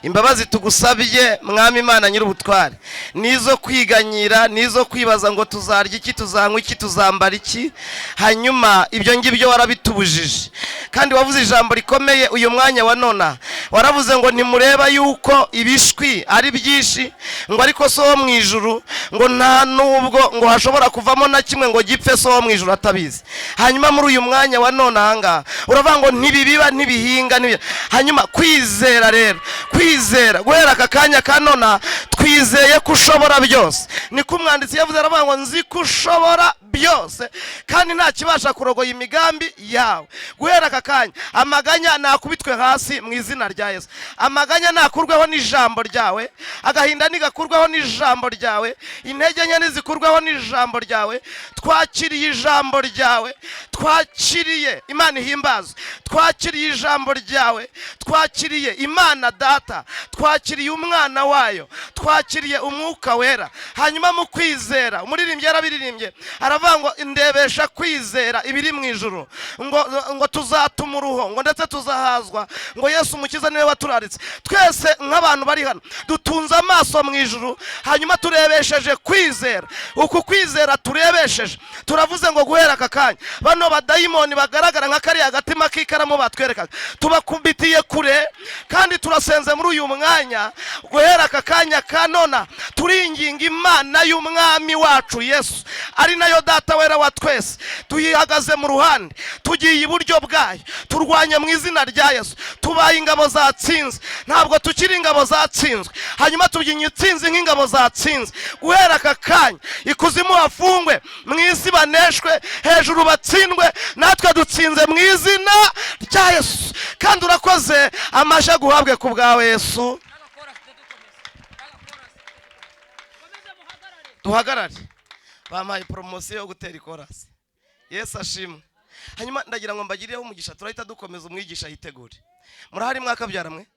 Imbabazi tugusabye, Mwami Imana nyir'ubutware, nizo kwiganyira, nizo kwibaza ngo tuzarya iki, tuzanywa iki, tuzambara iki. Hanyuma ibyo ngibyo warabitubujije, kandi wavuze ijambo rikomeye uyu mwanya wa nona. Waravuze ngo ntimureba yuko ibishwi ari byinshi, ngo ariko so wo mu ijuru ngo nta nubwo ngo hashobora kuvamo na kimwe ngo gipfe so wo mu ijuru atabizi. Hanyuma muri uyu mwanya wa nona ahangaha uravuga ngo ntibibiba, ntibihinga, hanyuma kwizera rero, kwizera guhera aka kanya ka nona twizeye ko ushobora byose. Niko umwanditsi yavuze, aravuga ngo nzi ko ushobora byose kandi nta kibasha kurogoya imigambi yawe. Guhera aka kanya amaganya nakubitwe hasi mu izina rya Yesu. Amaganya nakurweho n'ijambo ryawe, agahinda nigakurweho n'ijambo ryawe, intege nke nizikurweho n'ijambo ryawe. Twakiriye ijambo ryawe, twakiriye Imana ihimbazwe, twakiriye ijambo ryawe, twakiriye Imana Data, twakiriye umwana wayo, twakiriye umwuka wera. Hanyuma mu kwizera, umuririmbyi yarabiririmbye aravuga ngo ndebesha kwizera ibiri mu ijuru, ngo tuzatuma uruho, ngo ndetse tuzahazwa, ngo Yesu umukiza niwe waturaritse. Twese nk'abantu bari hano dutunze amaso mu ijuru, hanyuma turebesheje kwizera. Uku kwizera turebesheje, turavuze ngo guhera aka kanya bano badayimoni bagaragara nka kariya gatima k'ikaramu batwerekaga, tubakubitiye kure, kandi turasenze muri uyu mwanya guhera aka kanya ka nona turinginga Imana y'umwami wacu Yesu, ari nayo Data wera wa twese. Tuyihagaze mu ruhande, tugiye iburyo bwayo, turwanye mu izina rya Yesu. Tubaye ingabo zatsinze, ntabwo tukiri ingabo zatsinzwe. Hanyuma tubyinye itsinzi nk'ingabo zatsinze. Guhera aka kanya ikuzimu hafungwe, mu isi baneshwe, hejuru batsindwe, natwe dutsinze mu izina rya Yesu. Kandi urakoze, amashyi aguhabwe ku bwawe Yesu. Duhagarare. Bampaye poromosiyo yo gutera ikorasi. Yesu ashimwe. Hanyuma ndagira ngo mbagirireho umugisha, turahita dukomeza umwigisha yitegure. Murahari mwakabyara mwe?